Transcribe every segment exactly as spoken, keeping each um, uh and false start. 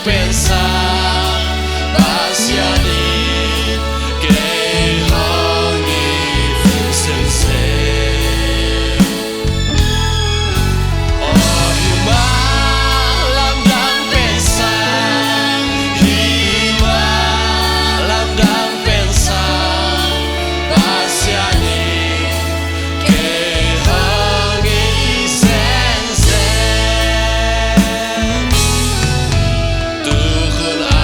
Pen sang Pasian in kei hong it semsem. Aw hi mah lamdang pen sang, hi mah lamdang pen sang, Pasian in kei hong it semsem. Tu hun a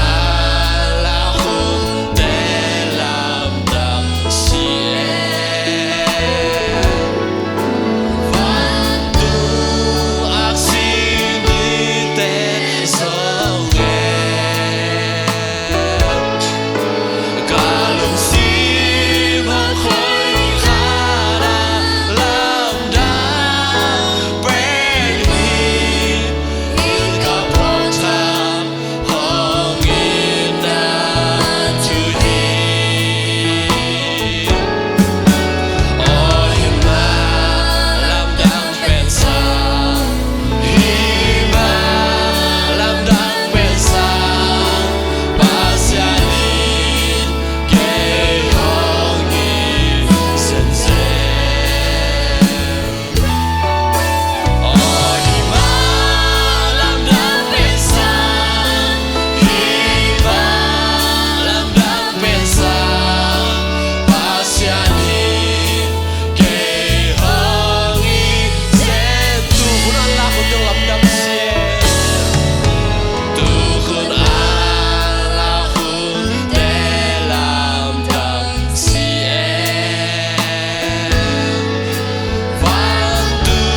lak hunte lamdang si e. Vantung aksi nite zong e. Ka lungsim hong khoikhat a lamdang pen hi, hi ka pawlthak hong itna thu hi. Aw hi mah lamdang pen sang, hi mah lamdang pen sang, Pasian in kei hong it semsem. Aw hi mah lamdang pen sang, hi mah lamdang pen sang, Pasian in kei hong it semsem. Tu hun a lak hun zong lamdang si e. Tu hun a lak hunte lamdang si e. Vantung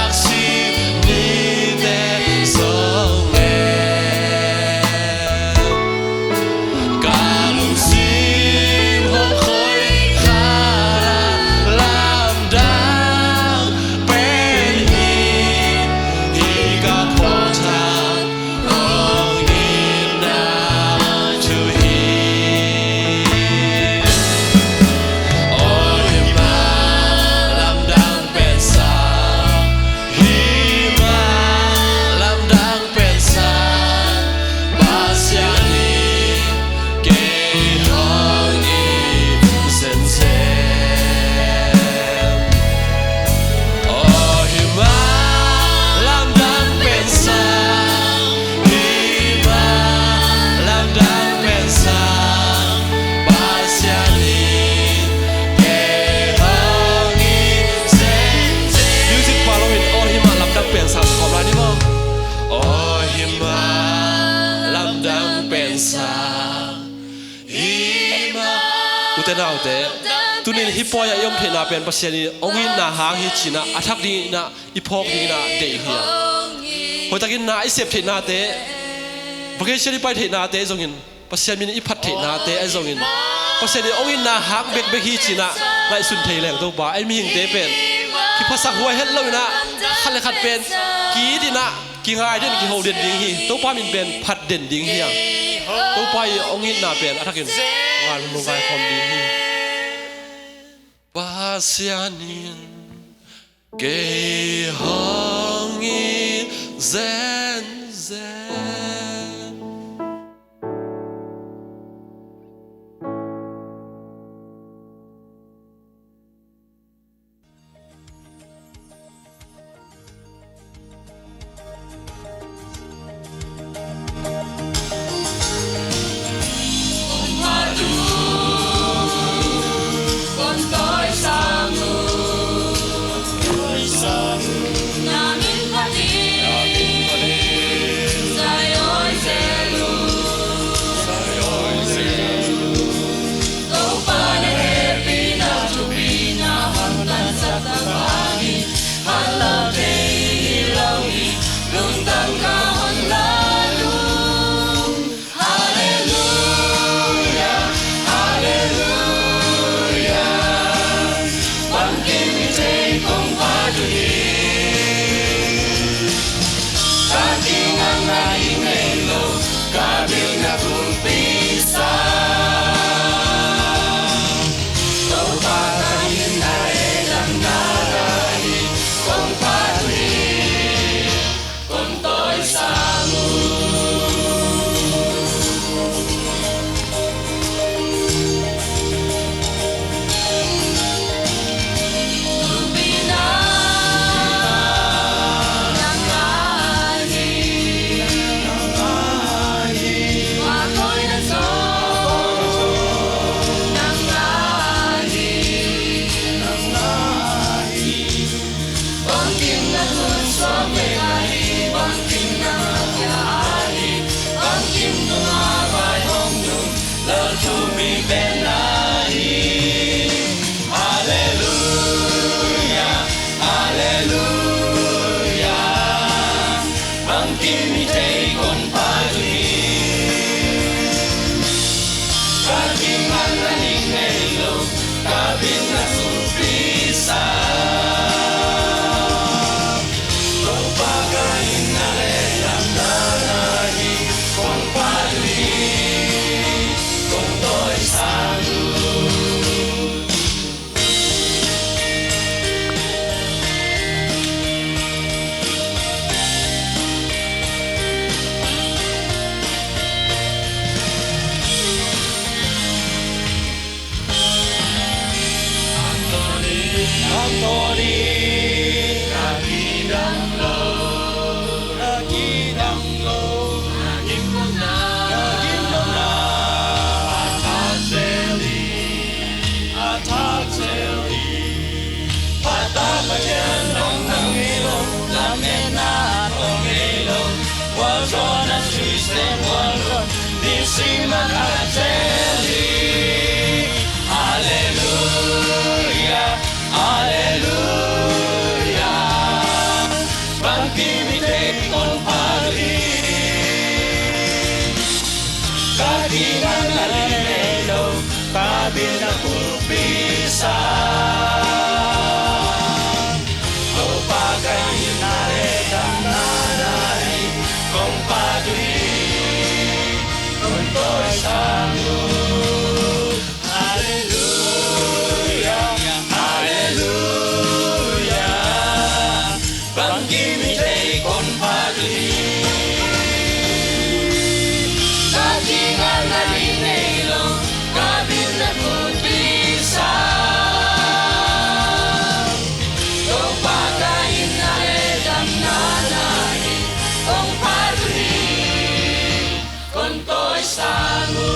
aksi nite zong e. Ka lungsim hong khoikhat a lamdang pen hi, hi ka pawlthak hong itna thu hi. Aw hi mah lamdang pen sang, hi mah lamdang pen sang, Pasian in kei hong it semsem. Aw hi mah lamdang pen sang, hi mah lamdang pen sang, Pasian in kei hong it semsem. Music pa lo in aw hi mah lamdang pen sang khawm lai ni maw. Aw hi mah lamdang pen sang, hi mah. Ute naute, tunin hih pawi ah i om theihna pen Pasian in hong itna hang hi ci-in ah a thak dingin ah i phawk dingin ah deih hi a. Hoihtakin na i sep theihnate, vacation i pai theihnate zongin, Pasian min i phat theihnate ahi zongin, Pasian in hong itna hang bekbek hi ci-in ah ngaihsun thei leng Topa, ei mihingte pen kiphasak huai het lo-in ah khat le khat pen ki-it in ah kingai den, kiho den ding hi. Topa min pen phat den ding hi a. Topa i hong itna pen a thakin ngai lungdong ngai khawm ding hi. Pasian in kei hong it zenzen. Tei kon pha tu hi. Ka kiman na ning nei lo, ka bin na kulpi sa. Topa ka in na le lam na na hi. Kon pha tu hi. Kon toi sa tu. Phatah Pathian dong na ngei lo, lametna dong ngei lo, gualzawhna Christian gualzawh, nisiman a zel hi. Halleluia, halleluia. Bangkim i thei kon pha hi. Ka kiman na ning nei lo, ka bin na kulpi sa. Topa ka in na le lam na na hi. Kon pha tu hi. Kon toi sa tu. Halleluia, halleluia. Bangkim i thei kon pha tu hi. Ka kiman na ning nei lo, ka bin na kulpi sa. Topa ka in na le lam na na hi. Kon pha tu hi. Kon toi sa tu.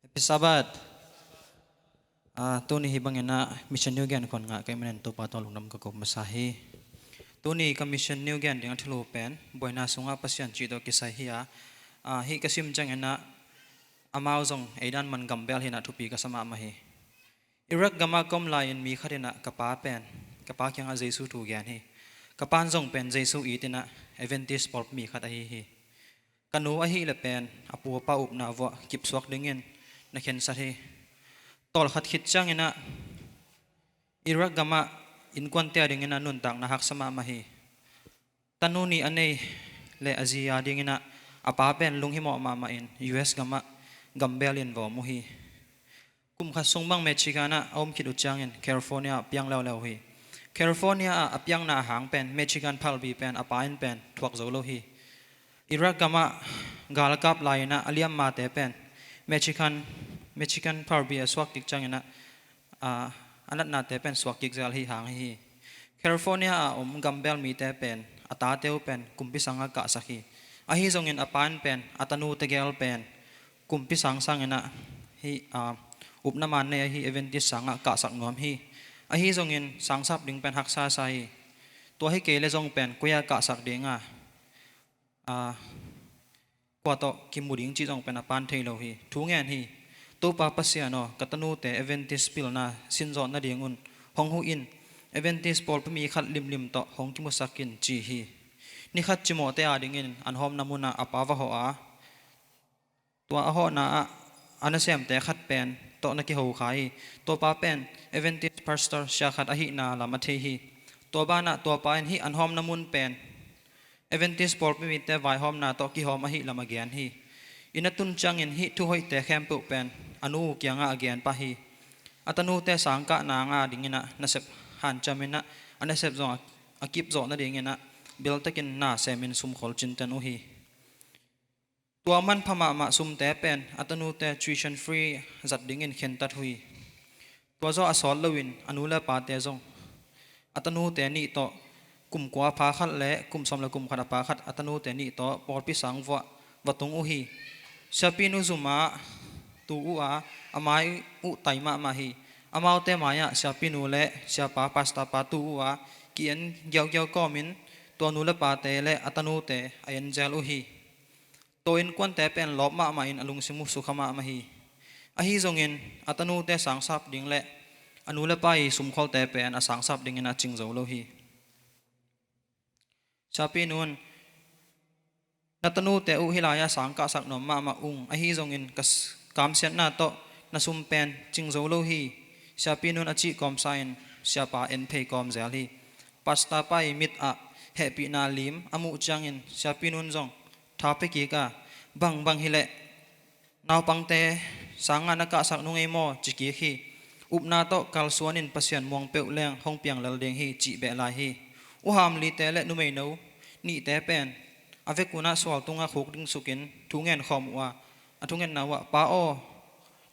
Happy Sabbath. Ah, tuni hih bangin ah Mission New Gen khon ngah ka hih manin Topa tawh lungdam ka ko masa hi. Tuni ka Mission New Gen ding a thulu pen buaina sungah Pasian cih tawh kisai hi a, ah, hih ka sim ciangin ah amau zong ei dan man gambel hi in ah thupi ka sa mahmah hi. Iraq gamah ka om lai-in mi khat in ah ka pa pen, ka pa kiangah Jesu thu gen hi. Ka pa'n zong pen Jesu it in ah Adventist pawlpi mi khat ahi hi. Ka nu ahih leh pen a pu a pa upna vuah kipsuak dingin na khensat hi. Tawlkhat khit ciangin ah Iraq gamah innkuante a dingin ah nuntakna haksa mahmah hi. Tanu nih a nei le a zi a dingin ah a pa pen lunghimawh mahmah in U S gamah gambel in va om uh hi. Kum khat sung bang Michigan ah a om khit uh ciangin California ah piang leuleu uh hi. California ah a piakna a hang pen Michigan phalbi pen a pa in pen thuak zo lo hi. Iraq gamah galkap lai-in ah a liammate pen Michigan, Michigan phalbi a suak kik ciangin ah, ah, a natnate pen suak kik zel hi hang hi. California a om gambel mite pen a tate uh pen kumpi sangah kahsak hi. Ahi zongin a pa in pen a tanu tegel pen kumpi sang sangin ah hih, ah, upna man nei ahi Adventist sangah kahsak nuam hi. Ahi zongin sangsap ding pen haksa sa hi. Tua hi kei leh zong pen koi ah kahsak ding a, ah, kua tawh kimu ding cih zong pen a pa'n thei lo hi. Thu ngen hi. Topa Pasian aw, ka tanute Adventist pilna sin zawh nadingun hong huh in. Adventist pawlpi mi khat limlim tawh hong kimusak in ci hi. Ni khat cimawhte a dingin an hawmna munah a pa va hawh a, tua a hawhna ah a nasemte khat pen tawh na kiho kha hi. Tua pa pen Adventist pastor sia khat ahihna lam a thei hi. Tua banah tua pa in hih an hawmna mun pen Adventist pawlpi mite vaihawmna tawh kihawm ahih lam a gen hi. Inn a tun ciangin hih thu hoihte khempeuh pen a nu kiangah a gen pah hi. A tanute sangkah nang a dingin ah nasep hanciam in ah a nasep zong a, a kip zawh nadingin ah beltakin na semin sumkhol cinten uh hi. Tua manpha mahmah sumte pen a tanute tuition free zat dingin khentat uh hi. Tua zawh a sawt loin a nu le pate zong a tanute nih tawh kum kua pha khat le kum sawm le kum khat a pha khat a tanute nih tawh pawlpi sang vuah va tung uh hi. Siapinu zumah tu uh a, a mai uh tai mahmah hi. Amaute mai-ah siapinu le siapa pastor pa tu uh a, ki-en giaugiau kawmin tua nu le pate le a tanute a en zel uh hi. tua innkuante pen lawp mahmah in a lungsim uh sukha mahmah hi. Ahi zongin a tanute sangsap ding le a nu le pa i sumkholte pen a sangsap dingin a cing zo lo hi. Siapi nun, na tanute uh hih lai-ah sang kahsak nuam mahmah ung, ahi zongin ka s-, kamsiatna tawh na sum pen cing zo lo hi. Siapi nun a cih kawmsa in siapa en phei kawm zel hi. Pastor pa i mit ah hehpihna lim a muh ciangin siapi nun zong tha pia kik a, bang bang hileh naupangte sang nga na kahsak nung ei maw, ci kik hi. Upna tawh kalsuan in Pasian muang peuh leng hong piang lel ding hi, cih beh lai hi. U Ham Lite le numeino nihte pen a vekun ah sual tungah khuk ding sukin thu ngen khawm uh a, a thungetna uh ah, Pa aw,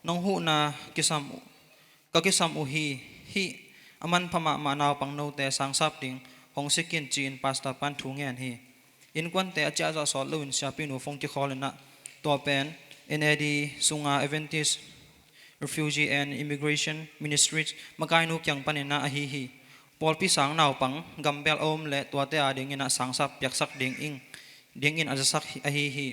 nong huhna kisam uh, ka kisam uh hi. Hih a manpha mahmah naupang note sangsap ding hong sikin, ci-in pastor pan thu ngen hi. Innkuante a ciahzah sawt loin siapi nu phone kikhawl in ah, tua pen N A D sunga Adventist Refugee and Immigration Ministries makainu kiang panin ah ahi hi. Pawlpi sang naupang gambel a om le tuate a dingin ah sangsap piaksak ding in, dingin a zasak hi, ahi hi.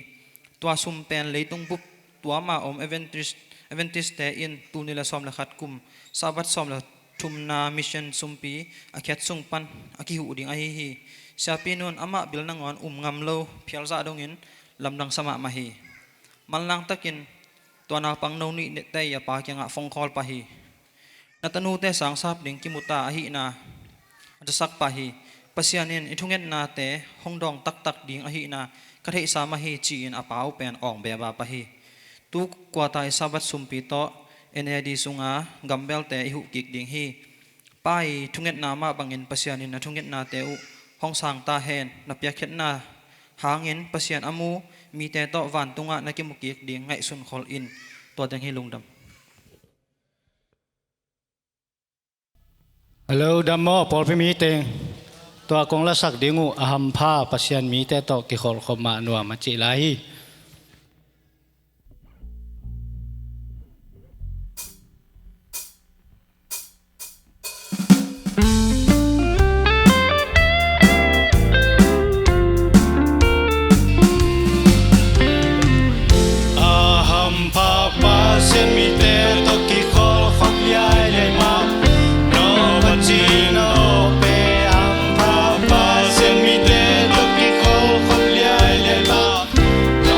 Tua sum pen leitung bup tuama om Adventist, Adventist-te in tul nih le sawm le khat kum Sabbath sawm le thumna mission sumpi a khiat sung pan a kihuh ding ahi hi. Siapi nun amah bil nangawn um ngam lo phialzah dongin lamdang sa mahmah hi. Manlang takin tua naupang no nihte i a pa kiangah phone call pah hi. Na tanute sangsap ding kimu ta ahihna a zasak pah hi. Pasian in i thungetnate hong dawng taktak ding ahihna ka theihsa mah hi, ci-in a pa uh pen awng beba pah hi. Tu kuata i Sabbath sumpi tawh N A D sunga gambelte i huh kik ding hi. Pa i thungetna mah bangin Pasian in na thungetnate uh hong sang ta hen. Na piakkhiatna hangin Pasian a mu mite tawh vantungah na kimu kik ding ngaihsun khol in. Tua teng hi, lungdam. Hello, dam maw, pawlpi mi teng. Tua kong lasak ding uh, a hampha Pasian mite tawh kikholhkhop mah nuam, a cih lai hi. A hampha Pasian mite tawh kikholhkhop liailiai mah. No Pasian aw pe, a hampha Pasian mite tawh kikholhkhop liailiai mah. No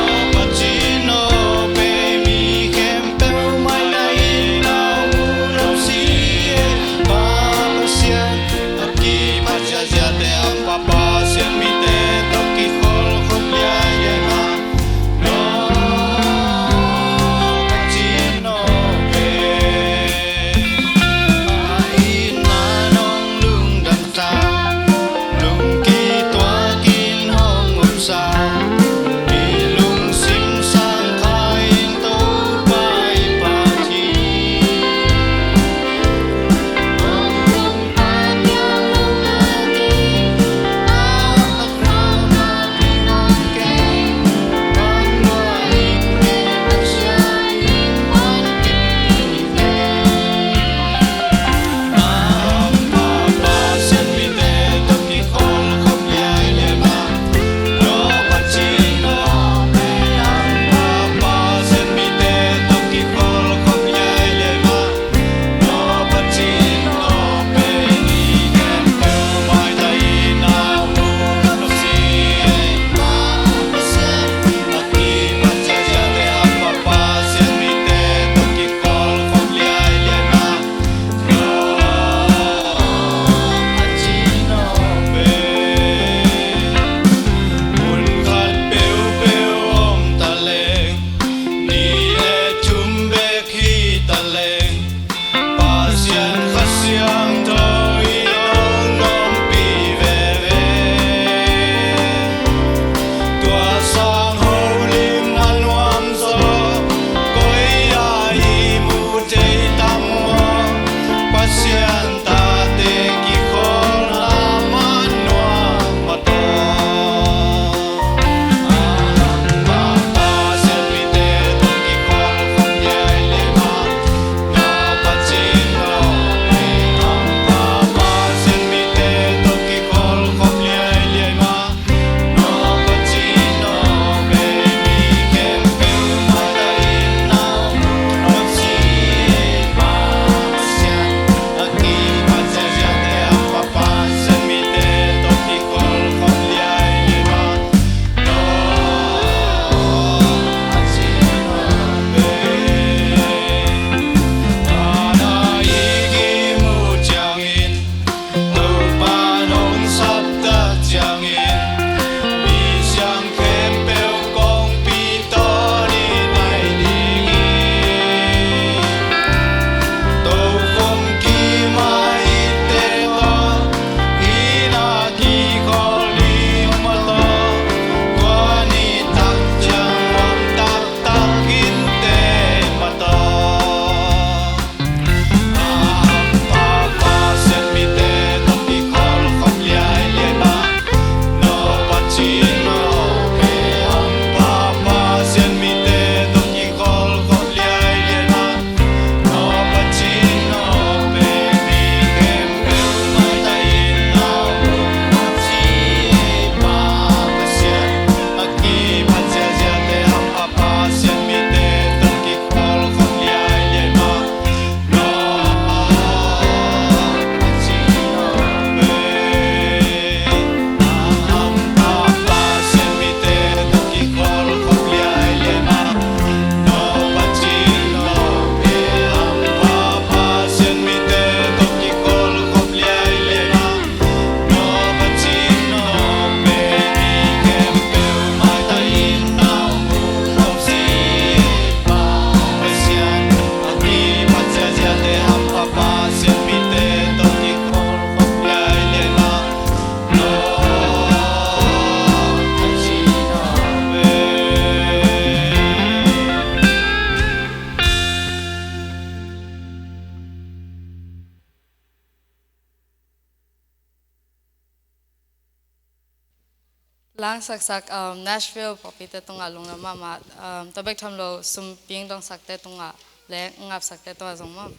Langsaksak, um, Nashville pawlpite tungah lungdam mahmah, um, tua bek tham lo sumping dongsakte tungah le ngapsakte tungah zong maw.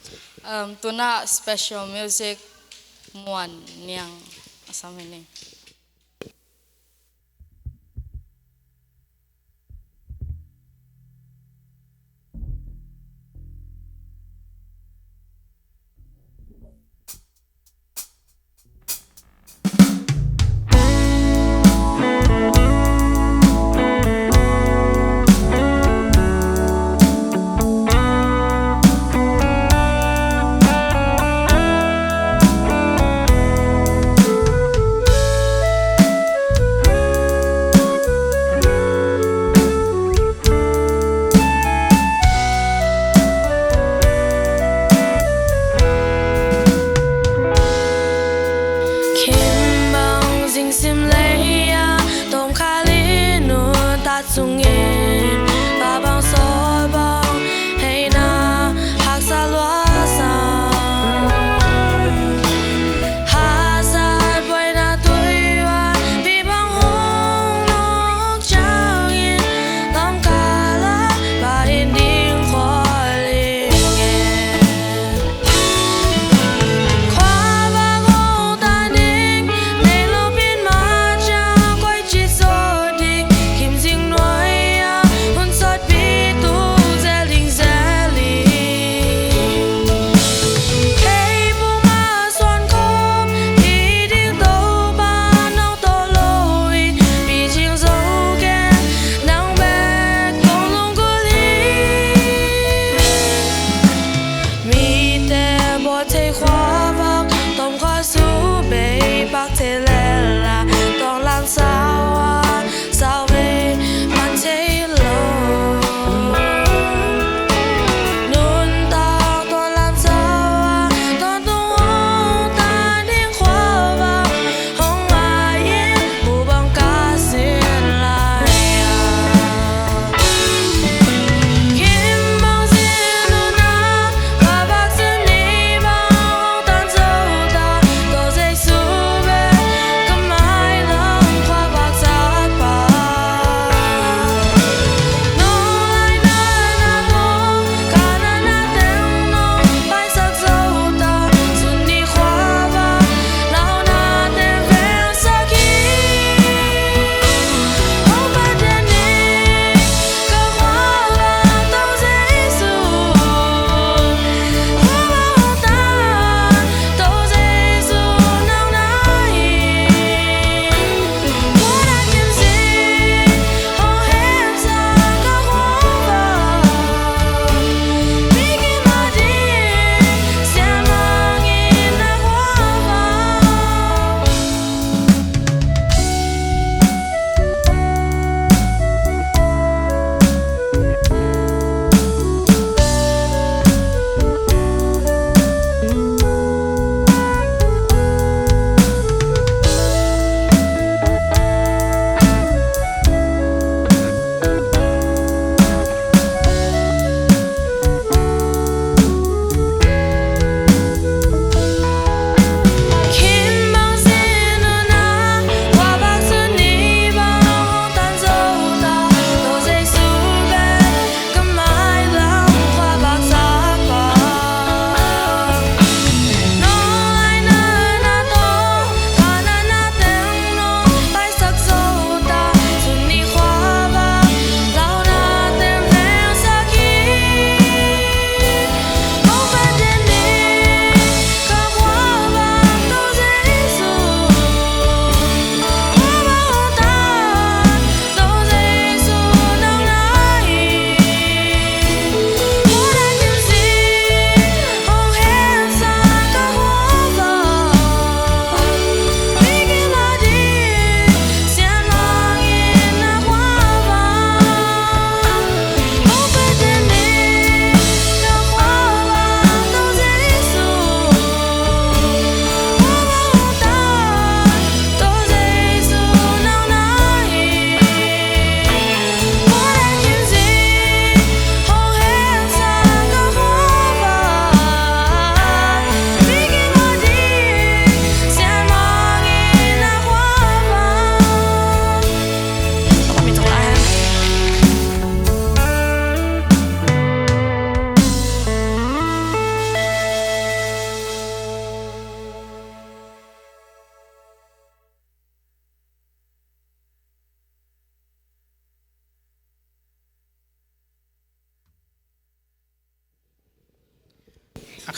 Um, tuna special music Muan Niang a sam hi ni.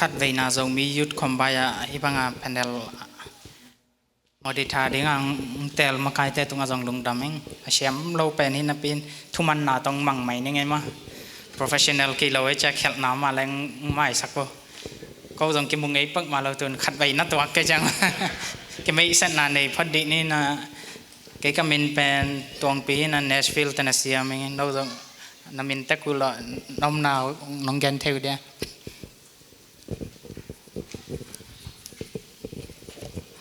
Khatveina Zomi Youth Combine ah hih banga panel moderator dingah hong tel makaite tungah zong lungdam ing. A siam lo pen hi napi in thumanna tawh mang mai ning ei maw. Professional kei lo ei ciah khialhna mah leng maisak bo. Ko zong kimu ngei pak mah lo tun khatveina tuak kei ciang kimeihsakna nei phot dih ni na. Kei ka min pen Tuangpi hi na, Nashville tawh na siam ing. No zong na min tek uh lawh, na omna uh nong gen thei uh dia.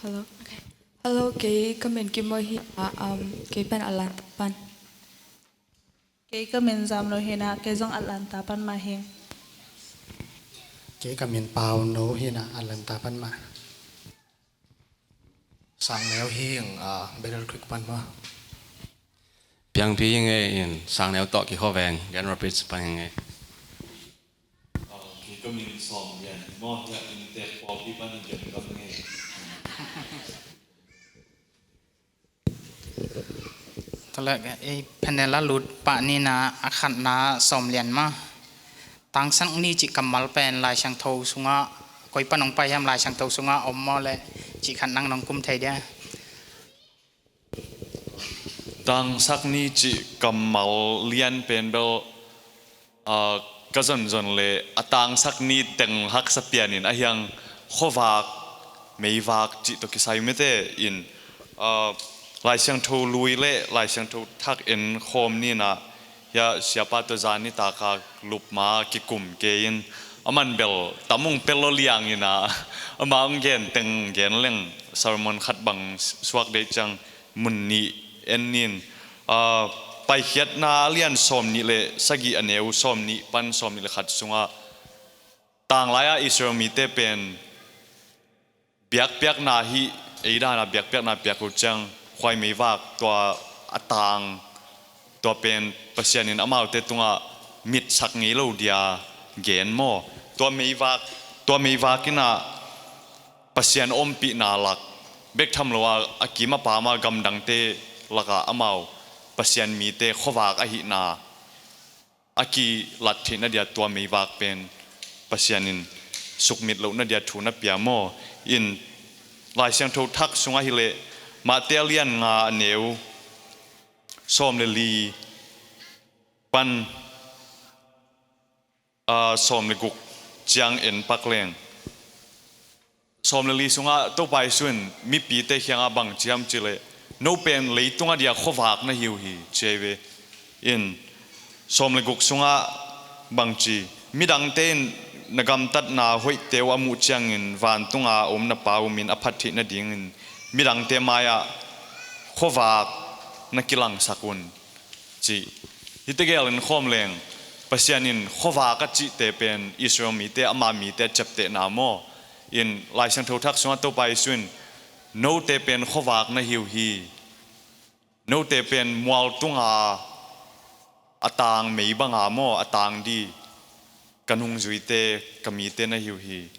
Hello. Okay. Hello, kei ka min Kim Mawi hi a, um, kei pen Atlanta pan. Kei ka min Zam Lo hi na, kei zong Atlanta pan mah hi. Kei ka min Pau No hi na, Atlanta pan mah. Sang Neu hi ing, ah, Battle Creek pan mah. Piangpi hi ing ei, in Sang Neu tawh kiho veng, Grand Rapids pan hi ing ei. Kei ka min Sawm Lian maw, hiah inntek pawlpi pan hi gen kam ngei. Tua leh ei panel a lut pah ni na, a khatna Sawm Lian maw. Tangsak ni cih kammal pen Lai Siangtho sungah koi pan hong pai hiam, Lai Siangtho sungah om maw leh cih khat nang nong kum thei dia. Tangsak ni cih kammal lian pen bel, ah, ka zonzon leh a tangsak ni teng haksa pian in a hiang khuavak, meivak cih tawh kisai mite in, ah, Lai Siangtho lui leh Lai Siangtho thak en khawm ni na, hiah siapa tawh zan nitak a lupma kikum kei in, a man bel tam ung pel lo liang in a, ama hong gen teng gen leng sermon khat bang suak deih ciang mun nih en nin, ah, Paikhiatna a lian sawm nih leh sagih a neu sawm nih pan sawm nih leh khat sungah tanglai-ah Israel mite pen biakpiakna hih, ei dan a biakpiakna piak uh ciang khuai meivak tua a tang, tua pen Pasian in amaute tungah mitsak ngei lo dia gen maw. Tua meivak, tua meivak in a Pasian ompihna lak bek tham lo a, a kim a pam a gamdangte lakah amau Pasian mite khuavak ahihna a kilat theihna dia tua meivak pen Pasian in sukmit lohna dia thu na pia maw. In Lai Siangtho thak sungah hileh Matthai a lian nga a neu sawm le li pan, ah, sawm le guk ciang en pak leng. Sawm le li sungah Topa Jesu in mipite kiangah bang ci hiam cih leh, no pen leitung a dia khuavak na hi uh hi, ci hi ve. In sawm le guk sungah bang ci, midangte in na gamtatna hoihte uh a muh ciangin vantung a om na Pa uh min a phat theih nadingin midangte mai-ah khuavak na kilangsak un, ci. Hihte gel in khawm leng, Pasian in khuavak a cihte pen Israel mite, ama mite a ciaptehna maw. In Lai Siangtho thak sungah Topa Jesu in note pen khuavak na hi uh hi. Note pen mual tunga a tang mei banga maw, a tang di ka nungzuite, ka mite na hi uh hi,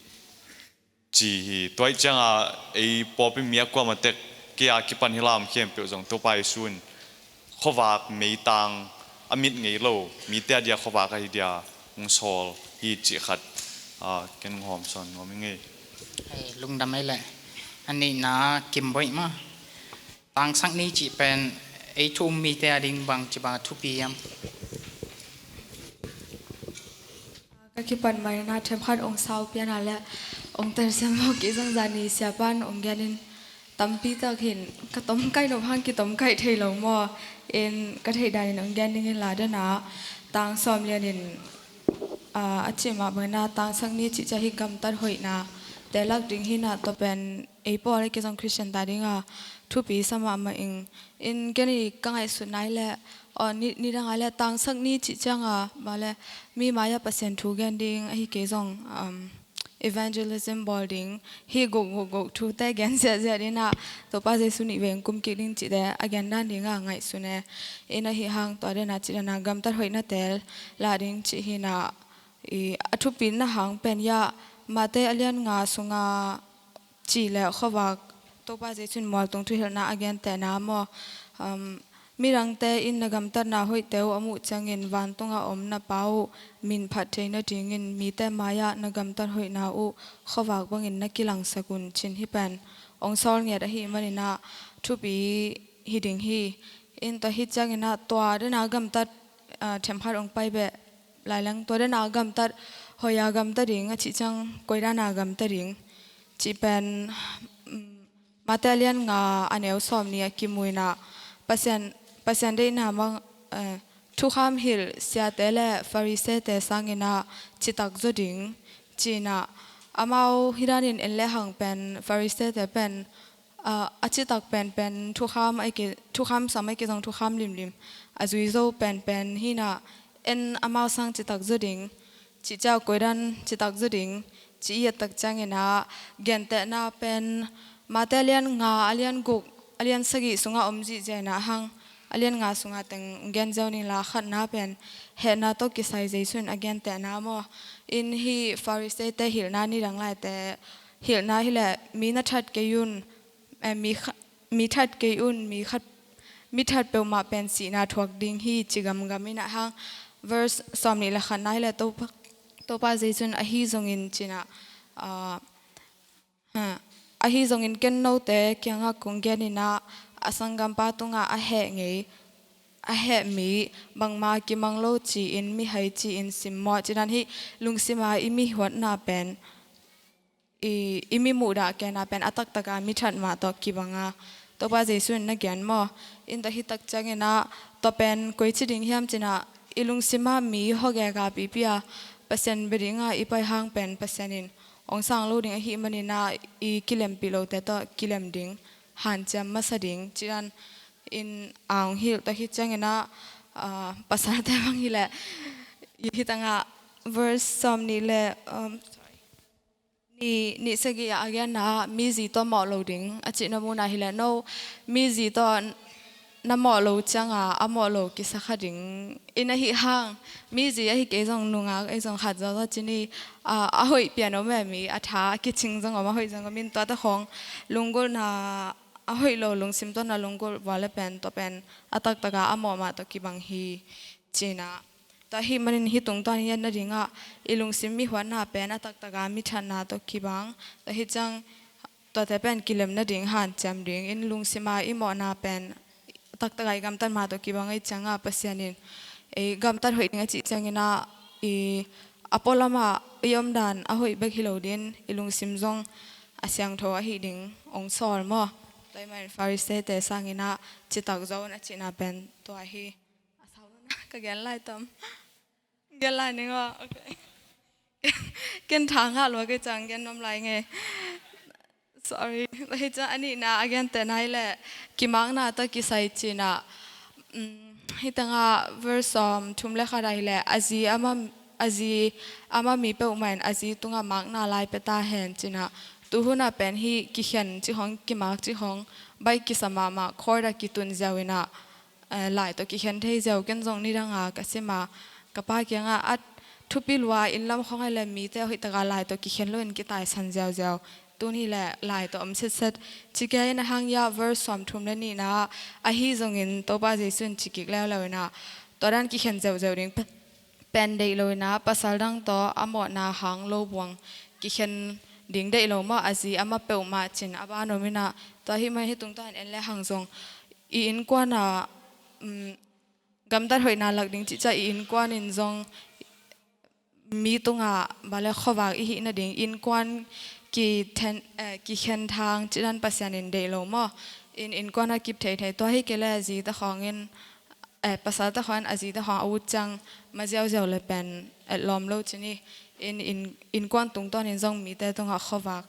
ci hi. Tua ih cianga ei pawlpi mi a kuamah tek, kei a kipan hi lam khempeuh zong Topa Jesu in khuavak meitang a mit ngei lo mite a dia khuavak ahi dia hong sawl hi cih khat, ah, ken hong hawm sawn nuam ing ei. Hei, lungdam ei leh. A nihna Kim Boih mah. Tangsak ni cih pen ei thu um mite a ding bang ci bang a thupi hiam? Ka kipan mai na themkhat ong sau pian a le ong telsiam lo kei zong zani siapan ong gen in tampi tak hin ka tom kaih nop hang ki tom kaih thei lo maw. In ka theih dan in ong gen ding in la dana tang sawm lian in, ah, a cih mah bangin a tangsak ni cih ciah hi gamtat hoihna te lak ding hi na tua pen ei pawl ei kei zong Christian ta dinga thupi sa mahmah ing. In ken i ka ngaihsut nai le, aw, ni, nidang a le tangsak ni cih cianga ma le mi mai-ah Pasian thu gen ding ahi kei zong, um, evangelism bawl ding hi guk guk guk thute gen ziahziah dina Topa Jesu nih veng kum kik ding cihte a gen dan dinga ngaihsun e. In ahi hang tua dena cih dana gamtat hoihna tel la ding cih hina, i, a thupina hang pen ya Mate a lian nga sunga ci le khuavak Topa Jesu in mualtung thuhilhna a gentehna maw, um, midangte in na gamtatna hoihte uh a muh ciangin vantungah om na Pa uh min phat theihna dingin mite mai-ah na gamtat hoihna uh khuavak bangin na kilangsak un, cih hi pen hong sawl ngiat ahih manin ah thupi hi ding hi. In tua hi ciangin ah tua dena gamtat, ah, themkhat hong pai beh lai leng, tua dena gamtat, hoih a gamta ding a cih ciang koi dana gamta ding cih pen, mm, Mate a lian nga a neu sawmnih ah kimu in ah Pasian, Pasian deihna mang, eh, thukham hilh siate le Farisee-te sangin ah citak zaw ding ci-in ah, amau hi danin en lehang pen Farisee-te pen, ah, a citak penpen thukham a hi kei, thukham sam a hi kei zong thukham limlim a zui zo penpen hi-in ah, en amau sang citak zaw ding, cih ciang koi dan citak zaw ding, ci i et tak ciangin ah, gentehna pen Mate a lian nga, a lian guk, a lian sagih sungah om zihziah in ah hang, a lian nga sungah teng gen ziau ning la, khatna pen hehna tawh kisai Jesu in a gentehna maw. In hih Farisee-te hilhna nidang laite hilhna hi leh, mi na that kei un, eh, mi kha-, mi that kei un, mi khat, mi that peuhmah pen sihna thuak ding hi, ci gamgam in ah hang, verse sawmnih le khatna hi leh Topa, Topa Jesu in ahi zongin ci-in ah, ah, ha, ahi zongin ken note kiangah kong gen in ah, a sanggampa tungah a heh ngei, a heh mi bangmah kimang lo ci-in mihai ci-in sim maw, ci-in ah hih lungsima i mi huatna pen, i, i mi muhdah kehna pen a taktaka mi that mah tawh kibang a, Topa Jesu in na gen maw. In tua hi tak ciangin ah tua pen koici ding hiam ci-in ah, i lungsima mi hawgeka pipi a Pasian bia dinga i pai hang pen Pasian in hong sang lo ding ahih manin ah, i kilempih lote tawh kilem ding, hanciam masa ding, ci-in ah in a hong hilh. Tua hi ciangin ah, ah, pasalte bang hi leh, i hi tangah verse sawmnih le, um, sorry, nih, nih sagih ah a genna ah, mi zi tawh mawh lo ding a cihna munah hi leh, no, mi zi tawh na mawh lo ciangah a mawh lo kisa kha ding in, ahi hang, mi zi ahi kei zong, nungak ahi zong, khat zawzaw ci ni, ah, a hoih pian om e, mi a tha a kicing zong om, a hoih zong om in, tuate khawng lunggulhna, a hoih lo lungsim tawh na lunggulh vua leh pen tua pen a taktaka a mawh mah tawh kibang hi, ci-in ah. Tua ahih manin hih tungtawn i etna dingah i lungsim mi huatna pen a taktaka mi thatna tawh kibang. Tua hi ciang tuate pen kilemna ding, hanciam ding in, lungsima i mawhna pen a taktaka i gamtat mah tawh kibang ahih ciangah Pasian in ei gamtat hoih ding a cih ciangin ah, i a pualamah i omdan a hoih bek hi lo dingin i lungsim zong a siangtho ahih ding hong sawl maw. Tua ahih manin Farisee-te sangin ah citak zaw un a cihna pen tua hi. A sau na, ka gen lai tam. Gen lai ning aw. Okay. Ken tha ngah lua kei ciang gen nuam lai ing e. Sorry. Hi ciang a nihna, a gentehna hi leh, kimakna tawh kisai ci-in ah, um, hi tangah verse sawmthum le khat ah hi leh, a zi ama, a zi ama mi peuhmah in a zi tungah makna lai pia ta hen ci-in ah, tu hun ah pen hih kikhen cih khawng, kimak cih khawng baih kisa mahmah, court ah kitun ziau in ah, eh, lai tawh kikhen thei ziau. Ken zong nidanga ka sim a, ka pa kiangah, a thupi lua, inn lam khawng ah hi leh mite hoihtaka lai tawh kikhen loin kitaisan ziauziau, tuni hi leh lai tawh om setset, ci kei in, a hang hiah verse sawmthum le nihna ah, ahi zongin Topa Jesu in ci kik leuleu in ah, tua dan kikhen zeuhzeuh ding pen, pen deih lo in ah, pasal dang tawh a mawhna hang lo buang kikhen ding deih lo maw, a zi ama peuhmah ci-in a ban om in ah. Tua ahih manin hih tungtawn en lehang zong i innkuan ah, um, gamtat hoihna lak ding cih ciang i innkuan in zong mi tungah bale khuavak i hih nading, innkuan kithen, eh, kikhen thang cih dan Pasian in deih lo maw. In, innkuan a kip theithei, tua hi kei leh zite khawng in, eh, pasalte khawng in a zite khawng a ut ciang ma ziauziau leh pen etlawm lo ci ni. In, in, innkuan tungtawn in zong mite tungah khuavak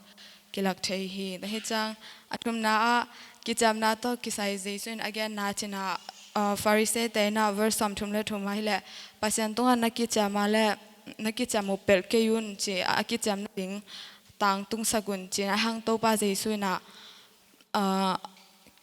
kilak thei hi. Tua hi ciang a thumna ah kiciamna tawh kisai Jesu in a genna ci-in ah, ah, Farisee-te in ah verse sawmthum le thum ah hi leh, Pasian tungah na kiciam a leh na kiciam uh pelh kei un ci, a kiciam nading tangtungsak un ci-in a hang Topa Jesu in ah, ah,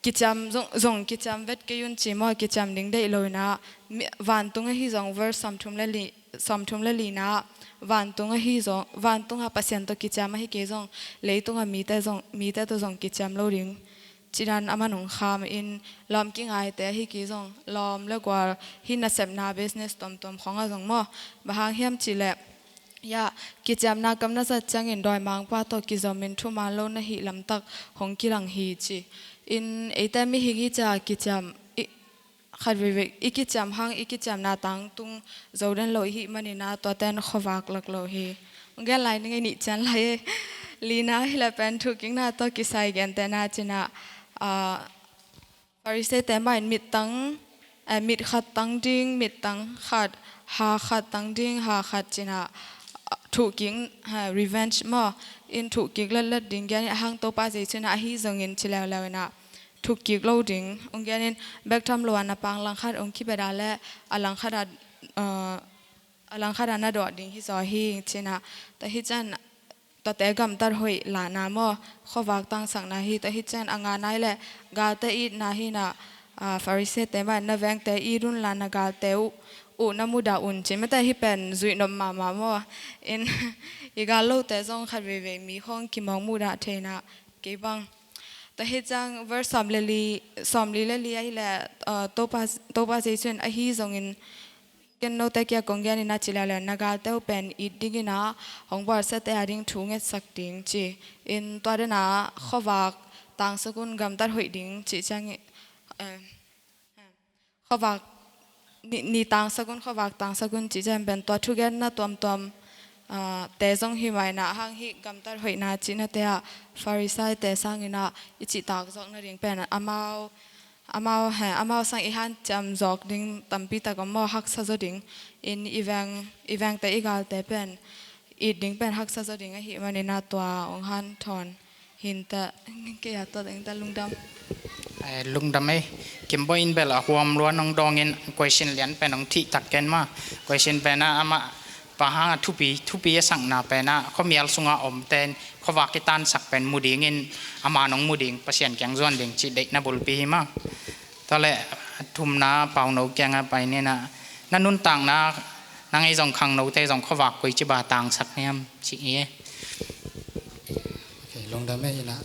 kiciam zong, zong kiciam vet kei un ci maw, kiciam ding deih lo in ah, mi, vantung ahi zong verse sawmthum le li, sawmthum le lina ah, vantung ahi zong, vantungah Pasian tawh kiciam ahi kei zong, leitungah mite zong, mite tawh zong kiciam lo ding cidan a man hong kham in lawm kingaite ahi kei zong lawm le gual hih nasepna business tuamtuam khawngah zong maw, bang hang hiam cih leh, ya, kiciamna kam na zat ciangin dawimangpa tawh kizomin thuman lo na hih lamtak hong kilang hi ci. In eite mihing i ciah kiciam, i, khat veivei i kiciam hang i kiciamna tangtung zo den lo i hih manin ah tuate in khuavak lak lo hi. Hong gen lai ning ei, nih cian lai e. Lina hi leh pen thuhkikna tawh kisai gentehna cih ah, Farisaite mah in mittang, eh, mit khat tang ding, mittang khat, ha khat tang ding, ha khat cih ah, ah, thuhkik, ha, revenge maw, in thuhkik letlet ding gen in, a hang Topa Jesu in ah ahi zongin ci leuleu in ah thuhkik lo ding hong gen in, bek tham lo ah na pang langkhat hong kibet a leh a langkhat ah, ah, a langkhat ah na dawh ding hi zaw hi cih ah, tua hi ciang tuate gamtat hoih lahna maw, khuavak tangsakna hi. Tua hi ciang a ngana hi leh galte itna hi in ah, ah, Farisaite mah in na vengte it un la, na galte uh, uh na mudah un ci, mate, hih pen zuih nop mahmah maw. In i gal lote zong khat veivei mi khawng kimawk mudah thei in ah kei bang. Tua hi ciang verse sawm le li, sawmli le li ahi leh, ah, Topa, Topa Jesu in ahi zongin ken note kiang kong gen in ah ci leuleu, na galte uh pen it ding in ah hong bawlsiate a ding thu ngetsak ding ci. In tua den ah khuavak tangsak un, gamtat hoih ding cih ciang, eh, khuavak ni, ni tangsak un, khuavak tangsak un cih ciang pen tua thugenna tuamtuam, ah, te zong hi mah in ah, a hang hih gamtat hoihna cihnate ah Farisaite sangin ah i cihtak zawk nading pen amau, amau, he, amau sang i hanciam zawk ding tampi tak om maw, haksa zaw ding. In i veng, i vengte i galte pen it ding pen haksa zaw ding ahih manin ah tua hong hanthawn hi in teh, kei a tua ding teh, lungdam. Eh, lungdam ei. Kim Boih in bel a huam lua nong dawngin question lian pen hong thih tak ken maw. Question pen ah amah bang hang a thupi, thupi a sakna pen ah khuamial sungah omte in khuavak i tansak pen mu dingin, ama nong mu ding, Pasian kiang zuan ding cih deihna bulpi hi maw. Tua leh a thumna, Pauno kiangah pai ni in ah, na nuntakna, nang ei zong khangnote zong khuavak koici bang tangsak hiam cih hi e. Ok, lungdam ei in ah.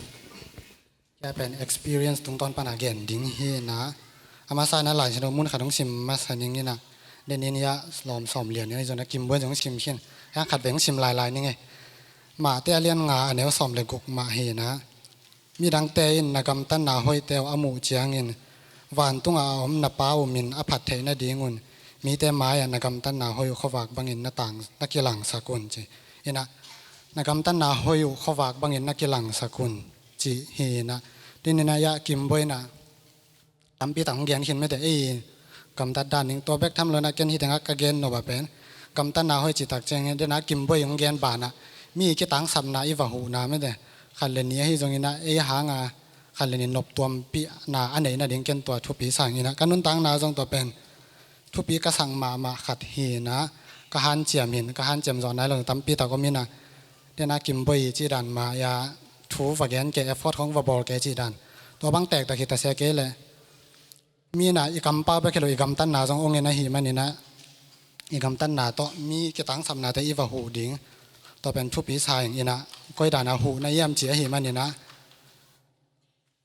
Kei pen experience tungtawn pan a gen ding hi in ah. A masa in ah Lai Siangtho mun khat hong sim masa ning in ah. Denin hiah lawm sawm lian in ah, i zong ah Kim Boih zong sim khin. Hiah khat vei hong sim lailai ning ei. Mate a lian nga, a neu sawm le guk mah hi in ah. Midangte in na gamtatna hoihte uh a muh ciangin, vantungah a om na Pa uh min a phat theih nadingun, mite mai-ah na gamtatna hoih uh khuavak bangin na tang, na kilangsak un ci. In ah, na gamtatna hoih uh khuavak bangin na kilangsak un cih hi in ah. Tin in ah hiah Kim Boih in ah tampi tak hong gen khin mate ei, gamtat dan ning, tua bek tham lo in ah ken hih tengah ka gen nop ah pen gamtatna hoih cih tak ciang hi in ah, Kim Boih hong gen banah mi kitangsapna i va huhna mate, khat le nih ahi zongin ah ei hang a khat le nih noptuampihna a neih nading ken tua thupi sa ing in ah, ka nuntakna zong tua pen thupi ka sak mahmah khat hi in ah, ka hanciam hi in, ka hanciam zawh nai lo tampi tak om in ah, den ah Kim Boih cih dan mah hiah thu va gen kei, effort khawng va bawl kei cih dan. Tua bang tektak hi ta se kei leh, mi in ah i kampau bek hi lo, i gamtatna zong ong in ahih manin ah, i gamtatna tawh mi kitangsapnate i va huh ding, tua pen thupi sa ing in ah, koi dan a huh na hiam cih ahih manin ah,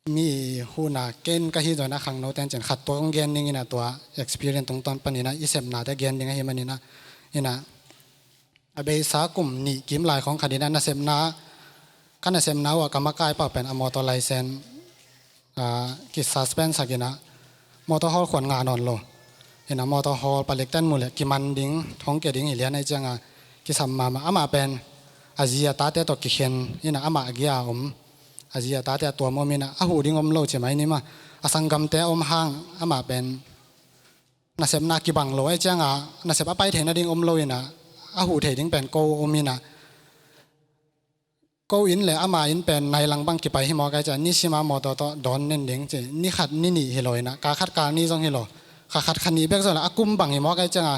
mi huhna ken ka hi zong in ah khangno tencin khat tua kong gen ning in ah, tua experience tungtawn panin ah i sepnate gen ding ahih manin ah, in ah, a beisa kum nih kim lai khawng khat in ah nasepna, ka nasepna uh ah ka makai pau pen a motor license, ah, ki suspend sak in ah, motor hawl khuan ngah nawn lo. In ah motor hawl palikten mu leh kiman ding, thong kia ding hi lian ahih ciang a, kisam mahmah. Amah pen a zi a tate tawh kikhen in ah, amah a gia om, a zi a tate a tuam om in ah, a huh ding om lo ci mai ni maw. A sanggamte a om hang amah pen nasepna kibang lo ahih ciang a, nasep a pai theih nading om lo in ah, a huh thei ding pen ko om in ah, ko inn le ama inn pen nai lang bang kipai hi mawk ahih ciang, nisim a motor tawh dawn nen ding ci, ni khat ni nih hi lo in ah, kal khat kal nih zong hi lo, kha khat kha nih bek zong hi lo, a kum bang hi mawk ahih ciang a,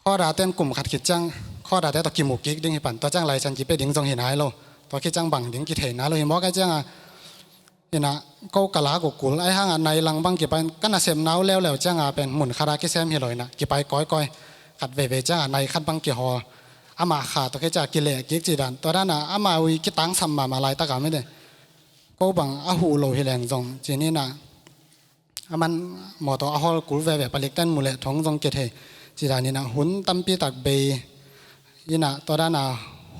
khuadate in kum khat khit ciang khuadate tawh kimu kik ding hi pan, tua ciang license kipia ding zong hi nai lo, tua khit ciang bang ding kithei nai lo hi mawk ahih ciang a, in ah ko ka lak uh kul, ahih hang a nai lang bang kipai in, ka nasepna uh leuleu ciang a pen mun khat a kisem hi lo in ah, kipai kawikawi, khat veivei ciang a nai khat bang kihawl, amah kha tawh khit ciang a kileh kik cih dan, tua dan a amau i kitangsap mahmah laitak a mite, ko bang a huh lo hi leng zong ci-in ah, a man mawtaw a hawl kul veve, palik ten mu leh thong zong kia thei. Ci dan in ah hun tampi tak bei in ah, tua dan a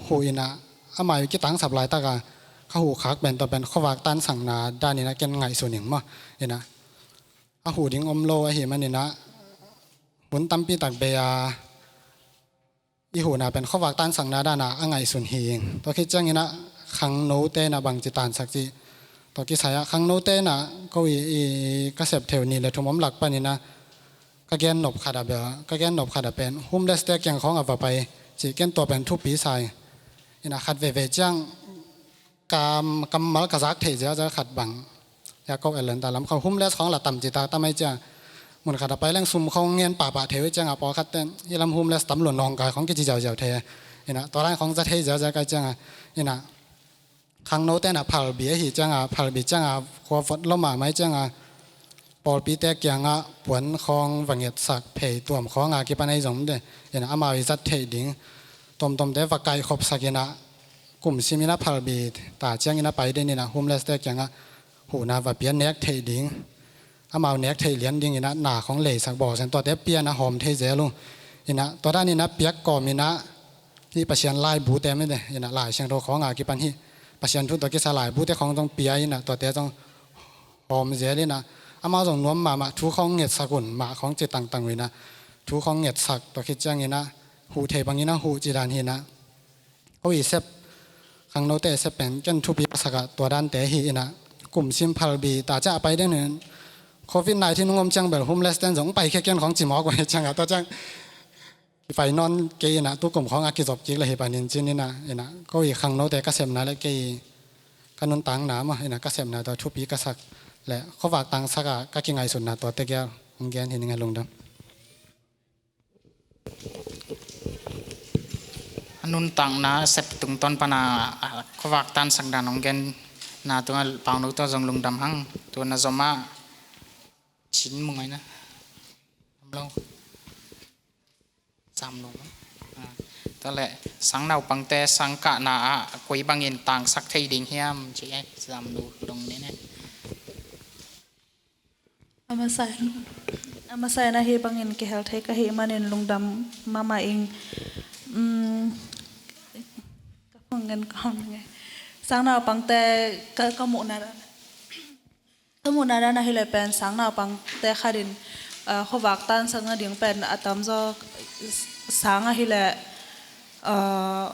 huh in ah, amah i kitangsap laitak a ka huh khak pen, tua pen khuavak tansakna dan in ah ken ngaihsun ing maw. In ah a huh ding om lo ahih manin ah hun tampi tak bei a i huhna pen khuavak tansakna dan a a ngaihsun hi ing. Tua khit ciangin ah khangnote in ah bangci tansak cih, tua kisai ah khangnote in ah ko i, i ka sep theu nih le thum om lak panin ah ka gen nop khat a bel, ka gen nop khat a pen homeless te kiang khawng a va pai cih, ken tua pen thupi sa ing. In ah khat veve ciang kam, kammal ka zak theih ziauziau khat bang, ya ko Atlanta lam khawng homeless khawng la tam ci ta, tam ai cia. Mun khat a pai leng sum khawng ngen pahpah thei uh ciang a, pawlkhat ten hih lam homeless tam lo, nawngkai khawng kici ziauziau thei. In ah tua lai khawng za thei ziauziau kai ciang a, in ah khangnote in ah phalbi ahi ciang a, phalbi ciang a khua vot lo mahmah ciang a, pawlpite kiangah puan khawng va ngetsak, phei tuam khawng a kipan ahi zong de, in ah amau i zat theih ding, tuamtuamte va kaihkhopsak in ah, kum sim in ah phalbi ta ciangin ah pai den in ah homeless te kiangah huhna va pia, nek theih ding, amau nek theih lian ding in ah na khawng leisak bawl sen, tuate pia in ah hawm thei zel uh. In ah tua dan in ah piak kawm in ah hih Pasian laibute mite, in ah Lai Siangtho khawng a kipan hih Pasian thu tawh kisa laibute khawng zong pia in ah tuate zong hawm zel in ah, amau zong nuam mahmah, thu khawng ngetsak un mah khawng ci tangtang uh in ah, thu khawng ngetsak, tua khit ciangin ah huh thei bangin ah huh ci dan hi in ah. Ko i sep, khangnote i sep pen ken thupi a sak ah tua dante hi in ah, kum sim phalbi ta ciang a pai den in, covid nineteen hong om ciang bel homeless ten zong pai khia ken khawng ci mawk uh hi ciang a, tua ciang i pai nawn kei in ah, tu kum khawng a kizop kik le hi panin ci-in ah, in ah ko i khangnote ka sepna le kei ka nuntakna maw, in ah ka sepna tua thupi ka sak le khuavak tangsak a ka kingaihsutna tua tegel hong gen hi ning a, lungdam. A nuntakna sep tungtawn pan a, a khuavak tansak dan hong genna tungah Pauno tua zong lungdam hang. Tua na zom a cin mu ngai na. Om lo. Zam lo. Ah, tua leh sangnaupangte sangkahna ah koi bangin tangsak thei ding hiam ci e, zam lo dong ne ne. A masa in, a masa in ahi bangin kihel thei ka hih manin lungdam mahmah ing. Um, ka phung ngen ka hong nge. Sangnaupangte ka, ka muhna dan, ka muhna dan ahi leh pen sangnaupangte khat in, ah, khuavak tansak nading pen a tamzaw sang ahi leh, ah,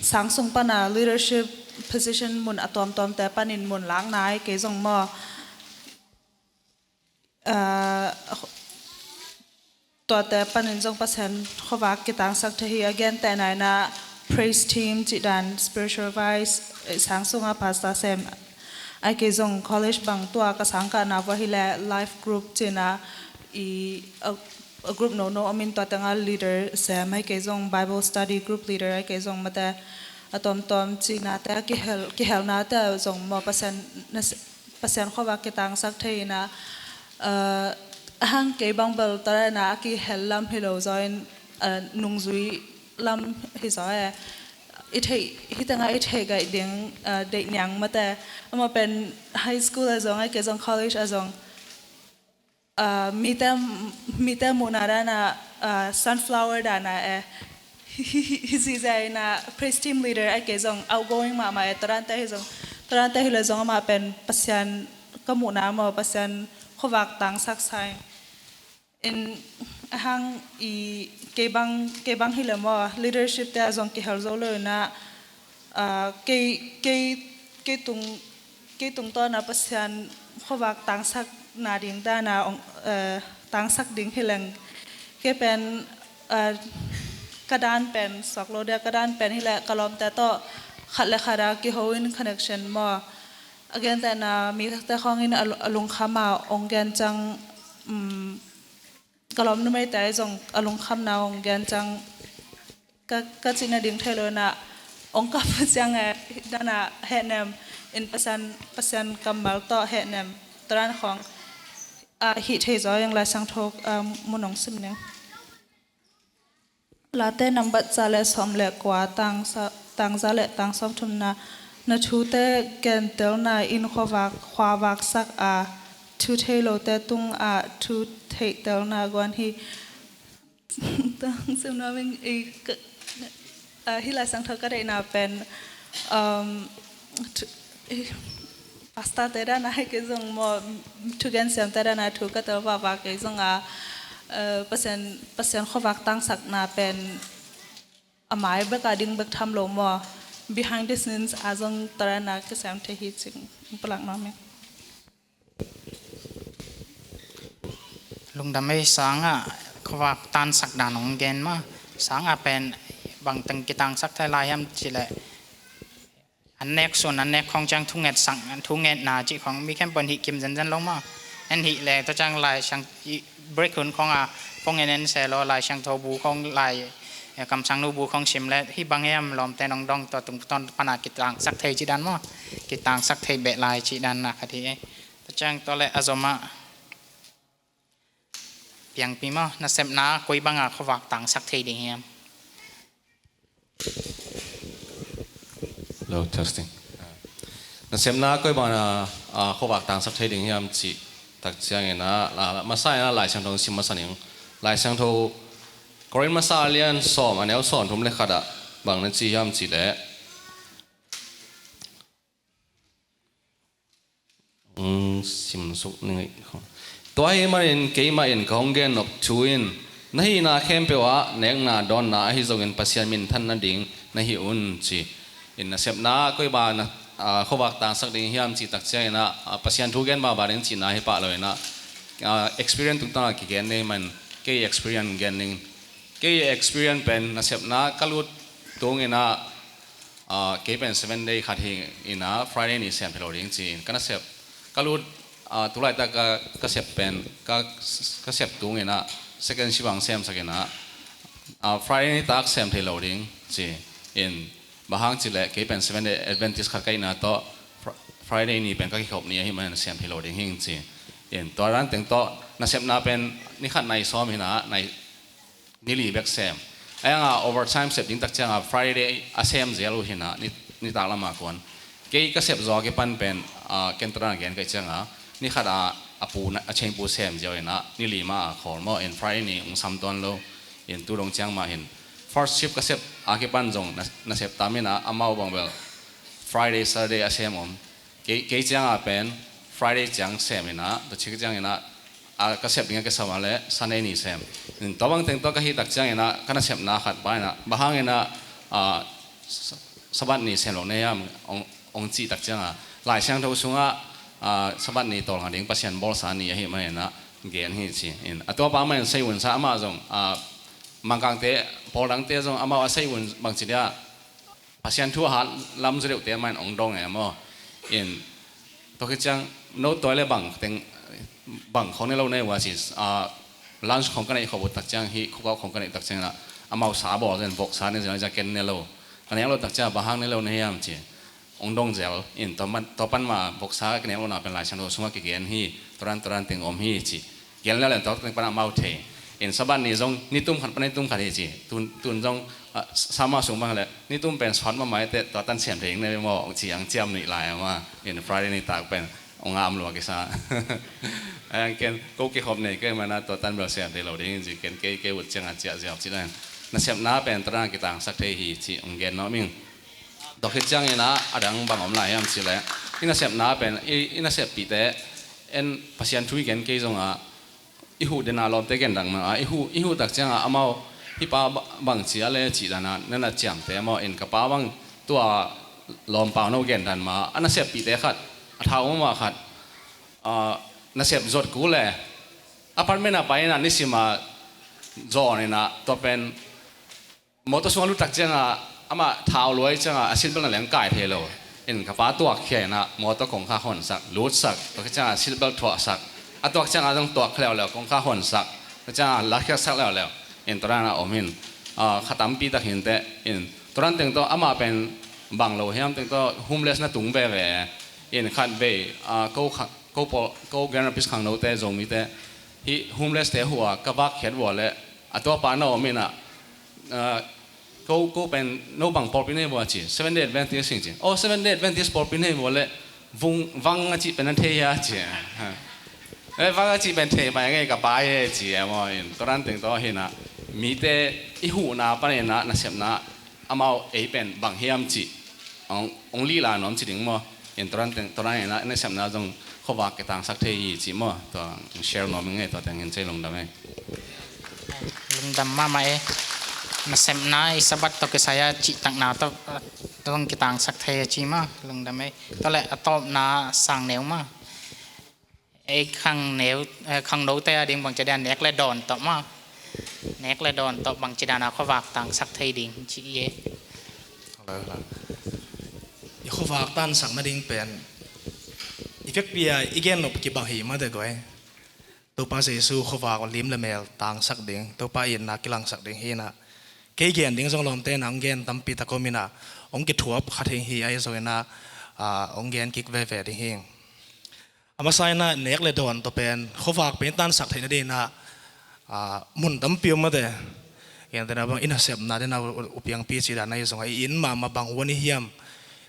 sang sung pan a leadership position mun a tuamtuamte panin mun lakna ahi kei zong maw. Ah, tuate panin zong Pasian khuavak kitangsak thei hi. A gentehna in ah praise team cih dan, spiritual vice, eh, sang sung a pastor sem, ahi kei zong college bang tua ka sangkahna uh ahi leh life group ci-in ah i, a, a group nono om in tua teng ah leader sem, ahi kei zong Bible study group leader, ahi kei zong mate a tuamtuam cihnate, a kihel, kihelnate zong maw Pasian na se-, Pasian khuavak kitangsak thei in ah, ah, a hang kei bang bel tua dan a kihel lam hi lo zaw in, ah, nungzui lam hi zaw e. I theih, hih teng ah i theih gaih ding, ah, deih niang mate. Amah pen high school ah zong, ahi kei zong college ah zong, ah, mite, mite muhna dan a, ah, sunflower dan a e. Hi, hi, hi, hi, hi, zia in ah praise team leader ahi kei zong outgoing mahmah e, tua dante hi zong, tua dante hi leh zong amah pen Pasian ka muhna maw, Pasian khuavak tangsak sa ing. In a hang i kei bang, kei bang hi leh maw, leadership te ah zong kihel zo lo in ah, ah, kei, kei, kei tung, kei tungtawn a Pasian khuavak tangsak nading dan a, ong, eh, tangsak ding hi leng. Kei pen, eh, ka dan pen suak lo dia, ka dan pen hi leh ka lawmte tawh khat le khat a kiho in connection maw. A gentehna mite khawng in a lu-, a lungkham a ong gen ciang, um, ka lawm numeite zong a lungkhamna ong gen ciang, ka, ka cih nading thei lo in ah, ong kap ciang e, dan a hehnem, in Pasian, Pasian kammal tawh hehnem, tua dan khawng, ah, hih thei zaw ing. Lai Siangtho, ah, mun ong sim ning. Late nambat za le sawm le kua, tang sa-, tang za le tang sawm thumna, Na thute gentelna in khuavak, khuavak sak a, thu thei lote tungah thu theihtelna guan hi. Tang sem na ming i ka, ah, hi Lai Siangtho ka deihna pen, um, thu, i, pastor te dan a hi kei zong maw, thugen siam te dan a thu ka tel vava kei zong a, eh, Pasian, Pasian khuavak tangsakna pen a mai bek a ding bek tham lo maw, behind the scenes a zong tua dan a kisiam thei hi cing palak nuam ing. Lungdam ei. Sangah khuavak tansak dan hong gen maw. Sangah pen bangteng kitangsak thei lai hiam cileh, an nek sun an nek khong ciang thunget sak, thungetna cih khong mi khempeuh in hih kim zenzen lo maw. En hih leh tua ciang Lai Siang, break hun khong a phone en en se lo, Lai Siangtho bu khong, Lai, eh, kamsangnu bu khong sim leh hih bang hiam lawmte nong dong, tua tung tawn pana kitangsak thei cih dan maw. Kitangsak thei beh lai cih dan na khat hi. Tua ciang tua leh a zomah piangpi maw, nasepna koi banga khuavak tangsak thei ding hiam? Hello, testing. Nasepna koi banga, ah, khuavak tangsak thei ding hiam cih tak ciangin ah, la, la, masa in ah Lai Siangtho sim masa ning. Lai Siangtho Korin masa a lian sawm a neu sawm thum le khat ah bang na ci hiam cih leh, mm, sim suk ni ngei. Tua ahih manin keimah in ka hong gen nop thu in, na hihna khempeuh ah nekna dawnna ahi zongin Pasian minthan nading na hih un ci. In nasepna koi banga, ah, khuavak tangsak ding hiam cih tak ciangin ah, ah, Pasian thu gen baba ding cihna hi pah lo in ah, ah, experience tungtangah kigen nei man, kei experience gen ning. Kei experience pen nasepna ka lut tungin ah, ah, kei pen seven day khat hi in ah Friday ni sem thei lo ding ci-in ka nasep, ka lut, ah, tulaitak ka, ka sep pen, ka, ka sep tungin ah second shift ang semsak in ah, ah, Friday ni tak sem thei lo ding ci-in, bang hang cileh kei pen seven day Adventist khat ka hihna tawh Fri-, Friday ni pen ka kikhop ni ahih manin sem thei lo ding hing ci. In tua dan teng tawh nasepna pen ni khat nai sawm hi in ah, nai ni li bek sem. Ahi hanga overtime sep ding tak cianga Friday a sem zel uh hi in ah, ni, nitak lama kuan. Kei ka sep zaw a kipan pen, ah, ken tua dan a gen ka hih cianga, ni khat a, a pu na, a cheng pu sem zel uh hi in ah, ni li mah a khawl maw, in Friday ni ong sam tuan lo, in tu dong ciang mah hin. First shift ka sep a kipan zong na, nasep tam in ah, amau bang bel Friday, Saturday a sem om. Kei, kei cianga pen Friday ciang sem in ah, tua ciang in ah, a, ka sep ding a kisam a leh Sunday ni sem. Tua bang teng tawh ka hih tak ciangin ah, ka nasepna khat pa in ah, bang hangin ah, ah, Sa-, Sabbath ni sem lo na hiam, ong, ong cih tak cianga, Lai Siangtho sungah, ah, Sabbath ni tawlnga ding Pasian bawlsa ni ahih manin ah gen hi ci. In, a tua pa mah in sei unsa, amah zong, ah, Mangkangte, pawl dangte zong amau a sei un bangci dia, Pasian thu a hat lam zaw deuhte mah in ong dong e maw. In, tua khit ciang, no tua leh bang teng, bang khong ne lo na hi ua ci, ah, lunch khong ka neih khop uh tak ciang, hih cook out khong ka neih tak ciang in ah, amau sa bawl zen, voksa ne zen, ken ne lo. Ka nek lo tak ciang, bang hang ne lo na hiam ci. Ong dong zel, in tua man, tua pan mah voksa ka nek lo na pen Lai Siangtho sungah kigen hi, tua dan, tua dan teng om hi ci. Gen lel leng tua teng pan amau thei. In Sabbath ni zong nitum khat pan nitum khat hi ci. Tun, tun zong, ah, sama sung bang leh nitum pen sawt mahmah hi teh tua tan sem thei ing ne maw, ong ci ang ciam nih lai a maw. In Friday nitak pen ong am lua kisa. Ahi hang ken ko kikhop nei kei mana tua tan bel sem thei lo ding ci, ken kei, kei ut cianga ciah ziau ci dan. Nasepna pen tua dan kitangsak thei hi ci ong gen nuam ing. Tua khit ciangin ah a dang bang om lai hiam cih leh, i nasepna pen, i, i naseppihte en Pasian thu i gen kei zongah, i huh dena lawmte gen dang mah a, i huh, i huh tak ciangah amau, hih pa ba-, bangci a le cih dana na na ciamte maw, in ka pa bang tua lawm pau no gen dan mah a, naseppihte khat, a thau mahmah khat, ah, nasep zot kul le, apartment ah pai in ah nisim a zawn in ah tua pen, motor sungah lut tak ciangah, amah thau luai ciangah, a seat belt na leng kai thei lo. In ka pa tuak khia in ah, motor kongkha honsak, lutsak, tua khit ciangah seat belt thuahsak. A tuak ciangah zong tuak khia leuleu, kongkha honsak. Tua ciangah lakhiatsak leuleu. In tua dan a om in, ah, kha tampi tak hi inteh. In tua dan teng tawh, amah pen bang lo hiam teng tawh, homeless na tung veve. In khat vei, ah, ko kha-, ko pawl, ko Grand Rapids khangnote, Zomite, hih homeless te hua ka vak khiat vua leh, a tua pa na om in ah, ah, Ko, ko pen no bang pawlpi nei vua ci. Seven Day Adventist hing ci. Oh, Seven Day Adventist pawlpi nei vua le vung, vang a cih pen a thei hia ci. Eh, vang a cih pen thei mai ngei ka pai he ci e maw in. Tua dan teng tawh hi na. Mite i huhna panin na, nasepna amau ei pen bang hiam cih. Ong, ong lila nuam ci ding maw. In tua dan teng, tua dan in na, nasepna zong khuavak kitangsak thei hi ci maw. Tua ong share nuam ngei tua teng in cei lungdam e. Lungdam mahmah e. Nasepna i Sabbath tawh kisai a cihtakna tawh, tawh kitangsak thei a ci mah. Lungdam e. Tua leh a tawpna sang neu mah. Ei khang neu, eh, khangnote a ding bangci dan a nek le dawn tawh mah. Nek le dawn tawh bangci dan a khuavak tangsak thei ding ci e. I khuavak tangsak nading pen i vekpi a i gen nop kibang hi mah de guai. Topa Jesu khuavak lim le mel tangsak ding, Topa itna kilangsak ding hi na. Kei gen ding zong lawmte na ong gen tampi tak om in a, ong kithuap kha thei hi ahi zongin a, ah, ong gen kik veve ding hi. A masa in a nek le dawn tawh pen khuavak pen tangsak theih nading in a, ah, mun tampi om mah de. Gentehna bang i nasepna den a u, u, u piangpi cih dan ahi zong a, i inn mahmah bang huan i hiam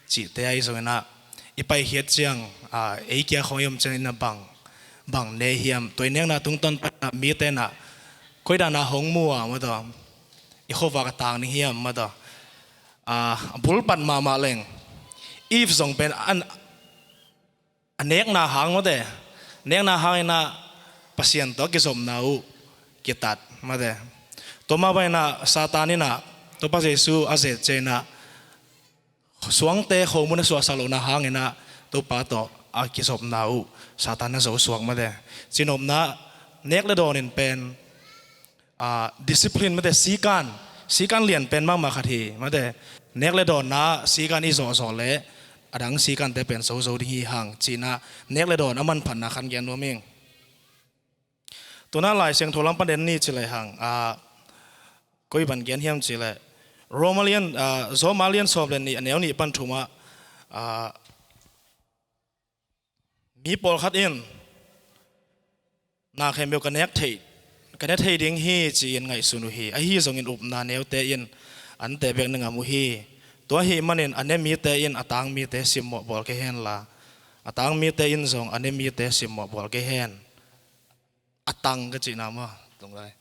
cihte ahi zongin a, i paikhiat ciang, ah, ei kia khawng i om ciang in a bang, bang ne hiam. Tua i nekna tungtawn pan a mite na koi dan a hong mu a mah tawh, i khuavak a tang ding hiam mah tawh. Ah, a bulpat mahmah leng Eve zong pen an, a nekna hang mah de, nekna hang in a Pasian tawh a kizopna uh kitat mah de. Tua mah bang in a Satan in a Topa Jesu a zet ciang in a suangte khomun a suahsak lohna hang in a Topa tawh a kizopna uh Satan a zo suak mah de. Cinopna nek le dawn in pen, ah, discipline mah de, sikan, sikan lian pen mahmah khat hi mah de. Nek le dawnna sikan i zawhzawh le a dang sikante pen zozo ding hi hang cih in a nek le dawn a manphatna khat gen nuam ing. Tuna Lai Siangtho lam pan den ni ci le hang, ah, koi ban gen hiam ci le Roma lian, ah, Roma lian sawm le nih a neu nih pan thum ah, ah, mi pawlkhat in na khempeuh ka nek theih, ka ne thei ding hi ci-in ngaihsun uh hi. Ahi zongin upna neute in an teh bek na ngam uh hi. Tua ahih manin a ne mite in a tang mite simmawh bawl kei hen la, a tang mite in zong a ne mite simmawh bawl kei hen. A tang ka cihna maw? Tung lai.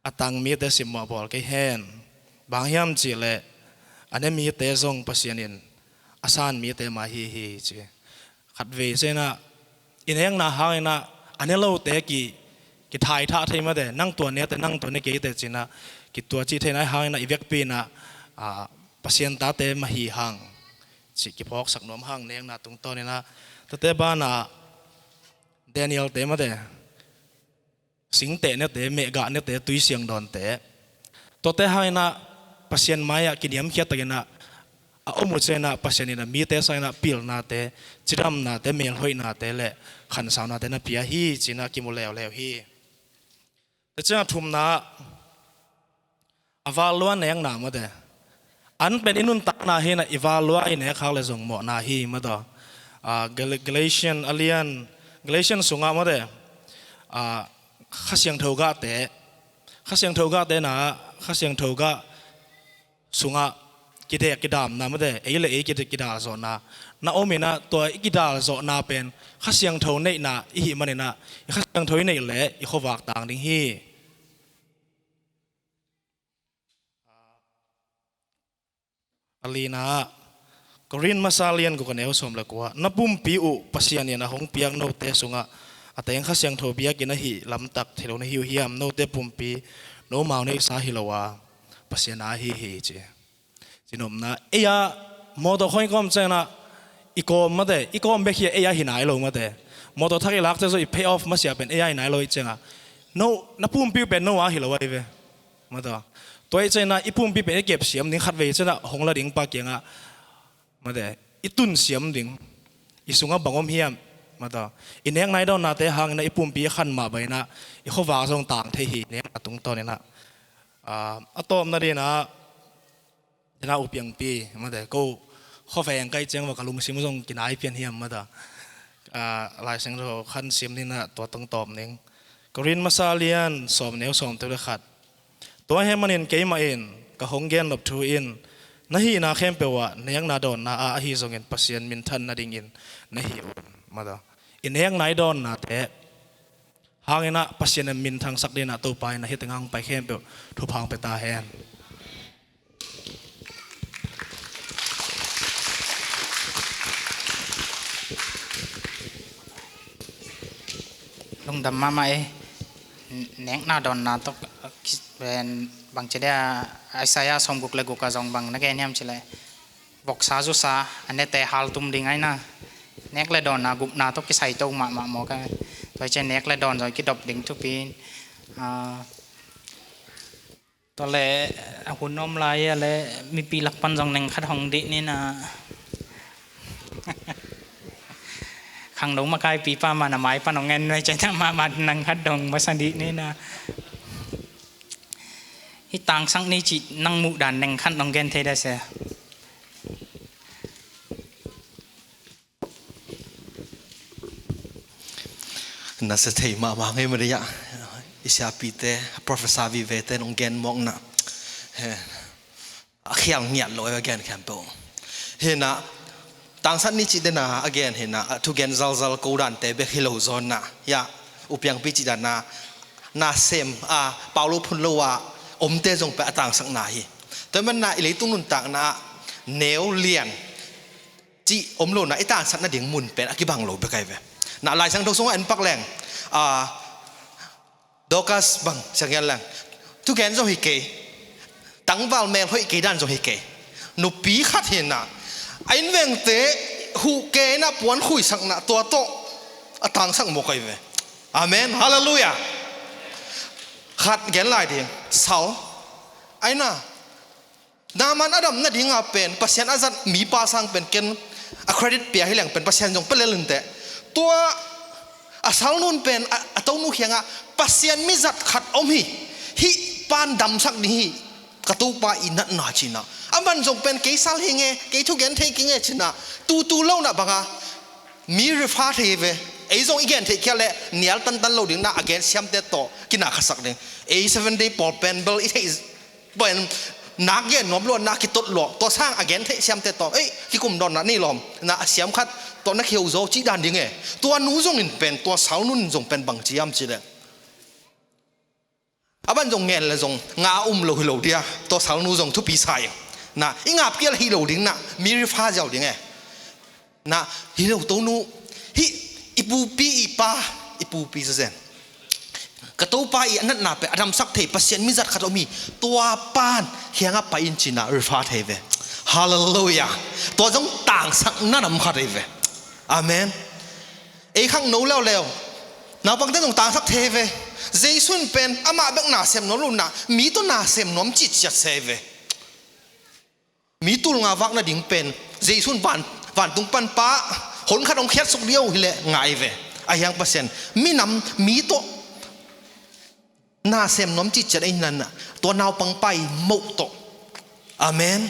A tang mite simmawh bawl kei hen. Bang hiam cih leh a ne mite zong Pasian in a san mite mah hi hi ci. Khatvei ciang in a i nekna hang in a a ne lote ki, kithaithah thei mah de, nang tua ne teh, nang tua ne kei teh ci-in a kitua cih theihna hang in a i vekpi in a, a, Pasian tate mah hi hang cih kiphawksak nuam hang nekna tungtawn in a. Tuate ban ah Daniel te mah de, singteh nete, mehgah nete, tui siang dawnte, tuate hang in a Pasian mai-ah kiniamkhiat takin a, a om uh ciang in a Pasian in a mite sang in a pilnate, cidamnate, melhoihnate le khansaunate na pia hi ci-in a kimu leuleu hi. Tua ciang a thumna ah a val lua nekna mah de. An pen i nuntakna hi in a i val lua i nek khak le zong mawhna hi mah de. Ah, Gal-, Galatian a lian, Galatian sungah mah de. Ah, Kha Siangtho gahte, Kha Siangtho gahte na, Kha Siangtho gah sungah kidek kidamna mah de, ei le ei kidek kidal zawhna na om in a, tua i kidal zawhna pen Kha Siangtho neihna i hih man in a, i Kha Siangtho i neih leh i khuavak tang ding hi. A lina ah, Korin masa lian guk a neu sawm le kua, na pumpi uh Pasian in a hong piak note sungah a teng Kha Siangtho biakinn ahih lamtak thei lo na hi uh hiam? Note pumpi nomau neihsa hi lo a, Pasian a ahi hi ci. Cinopna, ei a mawtaw khawng i kawm ciang in a i kawm mah de, i kawm bek hi a, ei a hi nai lo mah de. Mawtaw thak i lak ciang zong i pay off masiah pen ei a hi nai lo i ciang a, no, na pumpi uh pen no a hi lo ahi ve. Mah de. Tua i ciang in a i pumpi pen i kep siam ding, khatvei ciang in a hong la ding pa kiangah, mah de, i tun siam ding, i sungah bang om hiam? Mah de. I nek nai dawnnate hang in a i pumpi a khan mah bang in a i khuavak zong tang thei hi, nekna tungtawn in a. Ah, a tawpna ding in a, dena u piangpi, mah de, ko khuaveng kai ciang va ka lungsim zong kinai pian hiam mah de. Ah, Lai Siangtho khan sim ni in a tua tawng tawp ning. Korin masa lian sawm neu sawm teu le khat. Tua ahih manin keimah in ka hong gen nop thu in, na hihna khempeuh ah nekna dawnna ah ahi zongin Pasian minthan nadingin na hi un. Mada, i nekna i dawnnate hangin ah Pasian in minthangsak dingin ah Topa in ah hih teng hong pai khempeuh thupha hong pia ta hen. Lungdam mahmah e. Nekna dawnna tawh, eh, bangci dia Isaiah sawmguk le guk a zong bang na gen hiam cih leh voksa zusa a nete haltum ding ahi na. Nek le dawnna gupna tawh kisai to mahmah maw ka. Tua ciang nek le dawn zong kidop ding thupi in, ah, tua le, a hun om lai a le mipi lak pan zong neng khat hong dih ni na. Khangno makaipipa mah na mai pan hong en nuai ciang na mahmah neng khat dong masa dih ni na. Hih tangsak ni cih nang muh dan neng khat nong gen thei dia sia. Na sia thei mahmah ngei mah dia. I siapite, professor vivete nong gen mawkna. He. A khial ngiat lo e a gen khempeuh. Hi na, tangsak ni cih dena a gen hi na, a thugen zalzal ko dante bek hi lo zaw na. Ya, u piangpi cih dana, na sem, a, pau lo phun lo a, omte zong pen a tangsakna hi. Tua hi man na i leitung nuntakna ah neu lian cih om lo na, i tangsakna ding mun pen a kibang lo bek ahi ve. Na Lai Siangtho sungah en pak leng, a, Dorcas bang, siang gen leng. Thugen zong hi kei. Tangval mel hoih kei dan zong hi kei. Nupi khat hi na, a innvengte huh kei na puan khuisakna tua tawh a tangsak mawk ahi ve. Amen. Halleluiah. Khat gen lai ding. Sal. Ahi na. Naaman a dam nadinga pen Pasian a zat mipa sang pen ken a credit pia hi leng pen Pasian zong pia lel inteh. Tua a salnun pen a, a tonu khiangah Pasian mi zat khat om hi. Hih pan damsak ding hi. Ka topa i natna cina. A man zong pen kei sal hi nge, kei thugen thei kei nge cina. Tutu lo na banga mi refer thei ve. Ei zong i gen theih khial le nial tantan lo ding na a gen siamte tawh kina khasak ding. Ei seven day pawl pen bel i theih Pen nak gen nuam lua, nak kitot lua, tua sang a gen theih siamte tawh, ei, kikum dawn na nei lawm, na a siam khat tawh na kheu zo cih dan ding e. Tua nu zongin pen, tua salnun zong pen bang ciam ci le. A ban zong ngen le zong nga a um lo hi lo dia, tua salnu zong thupi sa ing. Na, i ngap kial hi lo ding na, mi refer ziau ding e. Na, hi lo tonu, hih i pupi i pa, i pupi zazen. Ka topa i a natna pen a damsak thei Pasian mi zat khat om hi, tua pan hiangah pai in cina refer thei ve. Halleluiah. Tua zong tangsak na nam khat ahi ve. Amen. Ei khangno leuleu. Naupangte zong tangsak thei ve. Jesu in pen amah bek na sem nuam lo na, mi tawh na sem nuam citciat se ve. Mi tul nga vak nading pen Jesu in van, vantung pan pa hon khat hong khiatsuk liau hileh ngai ve. A hiang Pasian minam mi tawh na sem nuam citciat ei nan tua naupang pai moh tawh. Amen.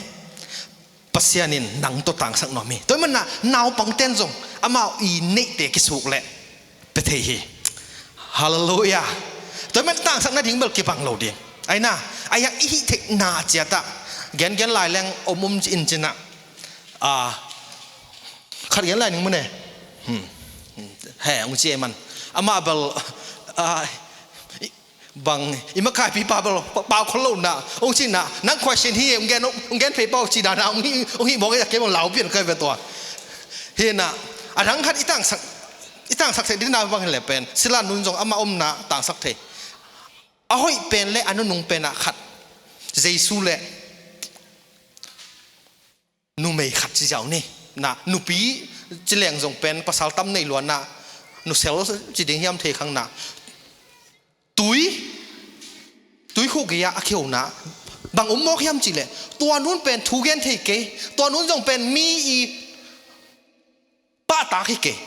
Pasian in nang tawh tangsak nuam hi. Tua hi manah naupang ten zong amau i neihte kisuk leh pia thei hi. Halleluiah. Tua hi man tangsak nading bel kibang lo ding. Aina, aia i hih theihna ciatah gengen lai leng om um ci in cinah. Ah, khat gen lai ning mune. Hmm. He, ong ci ei man. Amah bel, ah, bang i makaipipa bel pau khol lo na, ong ci na, nang question hi, ong gen, ong gen phei pau ci dana, ong hi, ong hi mawk ei a kei bang lau pian kai ve tua. Hi na, a dang khat i tangsak, i tangsak thei ding na bang hi le pen sila nun zong ama om na tangsak thei. A hoih pen le a nunung pen a khat Jesu le numei khat ci ziau ni. Na, nupi ci leng zong pen pasal tam nei luan na, nusel ci ding hiam thei khang na. Tui, tui khuh gei-ah a khiona bang um mawk hiam cihleh, tua nun pen thu gen thei kei, tua nun zong pen mi i pahtak hi kei.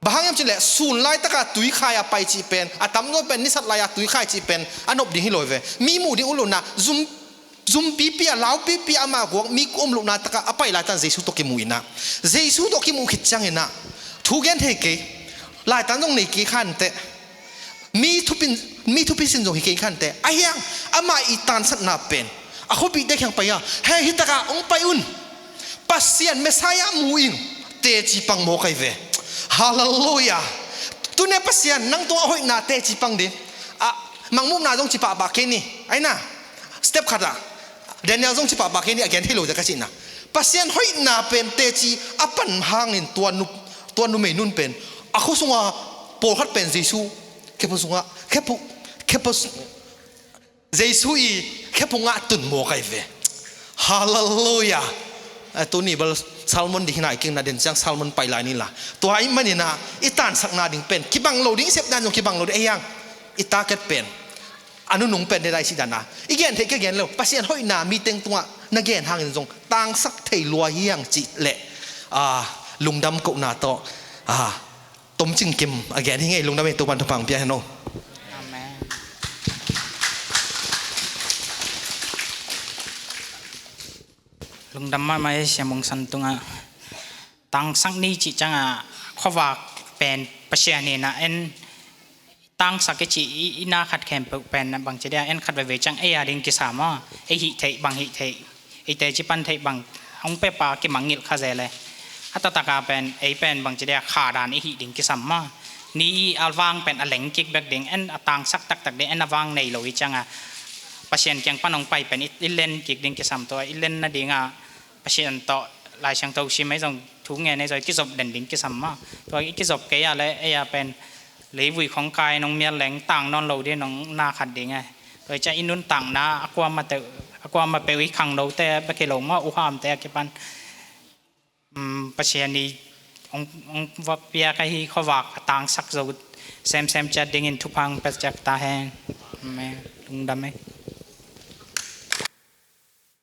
Bang hang hiam cihleh, sun laitaka tuikhai a pai cih pen, a tamzaw pen nisat lai-a tuikhai cih pen a nop ding hi lo hi ve. Mi muh ding uh lo na, zum, zumpipi a, laupipi a, ama guak mi um lohna taka a pai laitan Jesu tawh kimu inah, Jesu tawh kimuh khit cianginah thu gen thei kei, laitan zong nei kei kha inteh. Mi thupin, mi thupi sin zong hi kei khante. Ahi hang, amah i tansatna pen a khuapihte kiang pai a, he, hi takah hong pai un. Pasian Messiah mu ing, teci pang mawk ahi ve. Halleluiah. Tuni a Pasian nang tungah a hoihna teci pang ding. A, Mangmuhna zong ci pahpah kei ni. Ahi na, step khat ah Daniel zong ci pahpah kei ni, a gen thei lo zia ka cihna. Pasian hoihna pen teci a pan hangin tua nu, tua numei nun pen a khua sunga pawlkhat pen Jesu khepu sungah, khepu, khepu, Jesu i khepu ngah tun mawk ahi ve. Halleluiah. A, tuni bel sermon ding hi na, i kikna den ciang sermon pai lai ni la. Tua ahih manin ah i tansakna ding pen kibang lo ding, i sepna ding zong kibang lo ding, ahi hang i target pen a nunung pen dena i cih dan a, i gen theih ka gen lo, Pasian hoihna mi teng tungah na gen hangin zong tangsak thei lua hi hang cih leh, a, lungdam kohna tawh, a, tomcing kim a gen hi ing ei. Lungdam ei, Topan thupha hong pia hen aw. Amen. Lungdam mahmah ei, Sia Mung San tungah. Tangsak ni cih ciangah khuavak pen Pasian in ah en, tangsak i cih i, i na khat khempeuh pen bangci dia en khat veve ciang ei a ding kisam maw, ei hih theih bang hih theih, ei teci pan theih bang hong pia pa kimangngilh kha zel e. A taktak a pen ei pen bangci dia kha dan i hih ding kisam maw, ni i a vang pen a leng kik bek ding, en a tangsak taktak ding, en a vang nei lo i ciangah Pasian kiang pan hong pai pen i, i len kik ding kisam. Tua i len nadingah Pasian tawh Lai Siangtho sim ei zong, thu ngen ei zong i kizop den ding kisam maw. Tua i kizop kei a leh ei a pen leivui khong kai nong mial leng tang nawn lo ding, nong na khat ding e. Tua i ciang i nuntakna a kuamah teuh, a kuamah peuh i khangnote bek hi lo maw, uhamte a kipan, um, Pasian i hong, hong va piak ahi khuavak a tangsak zo semsem ciat dingin thupha hong pia ciat ta hen. Amen. Lungdam ei.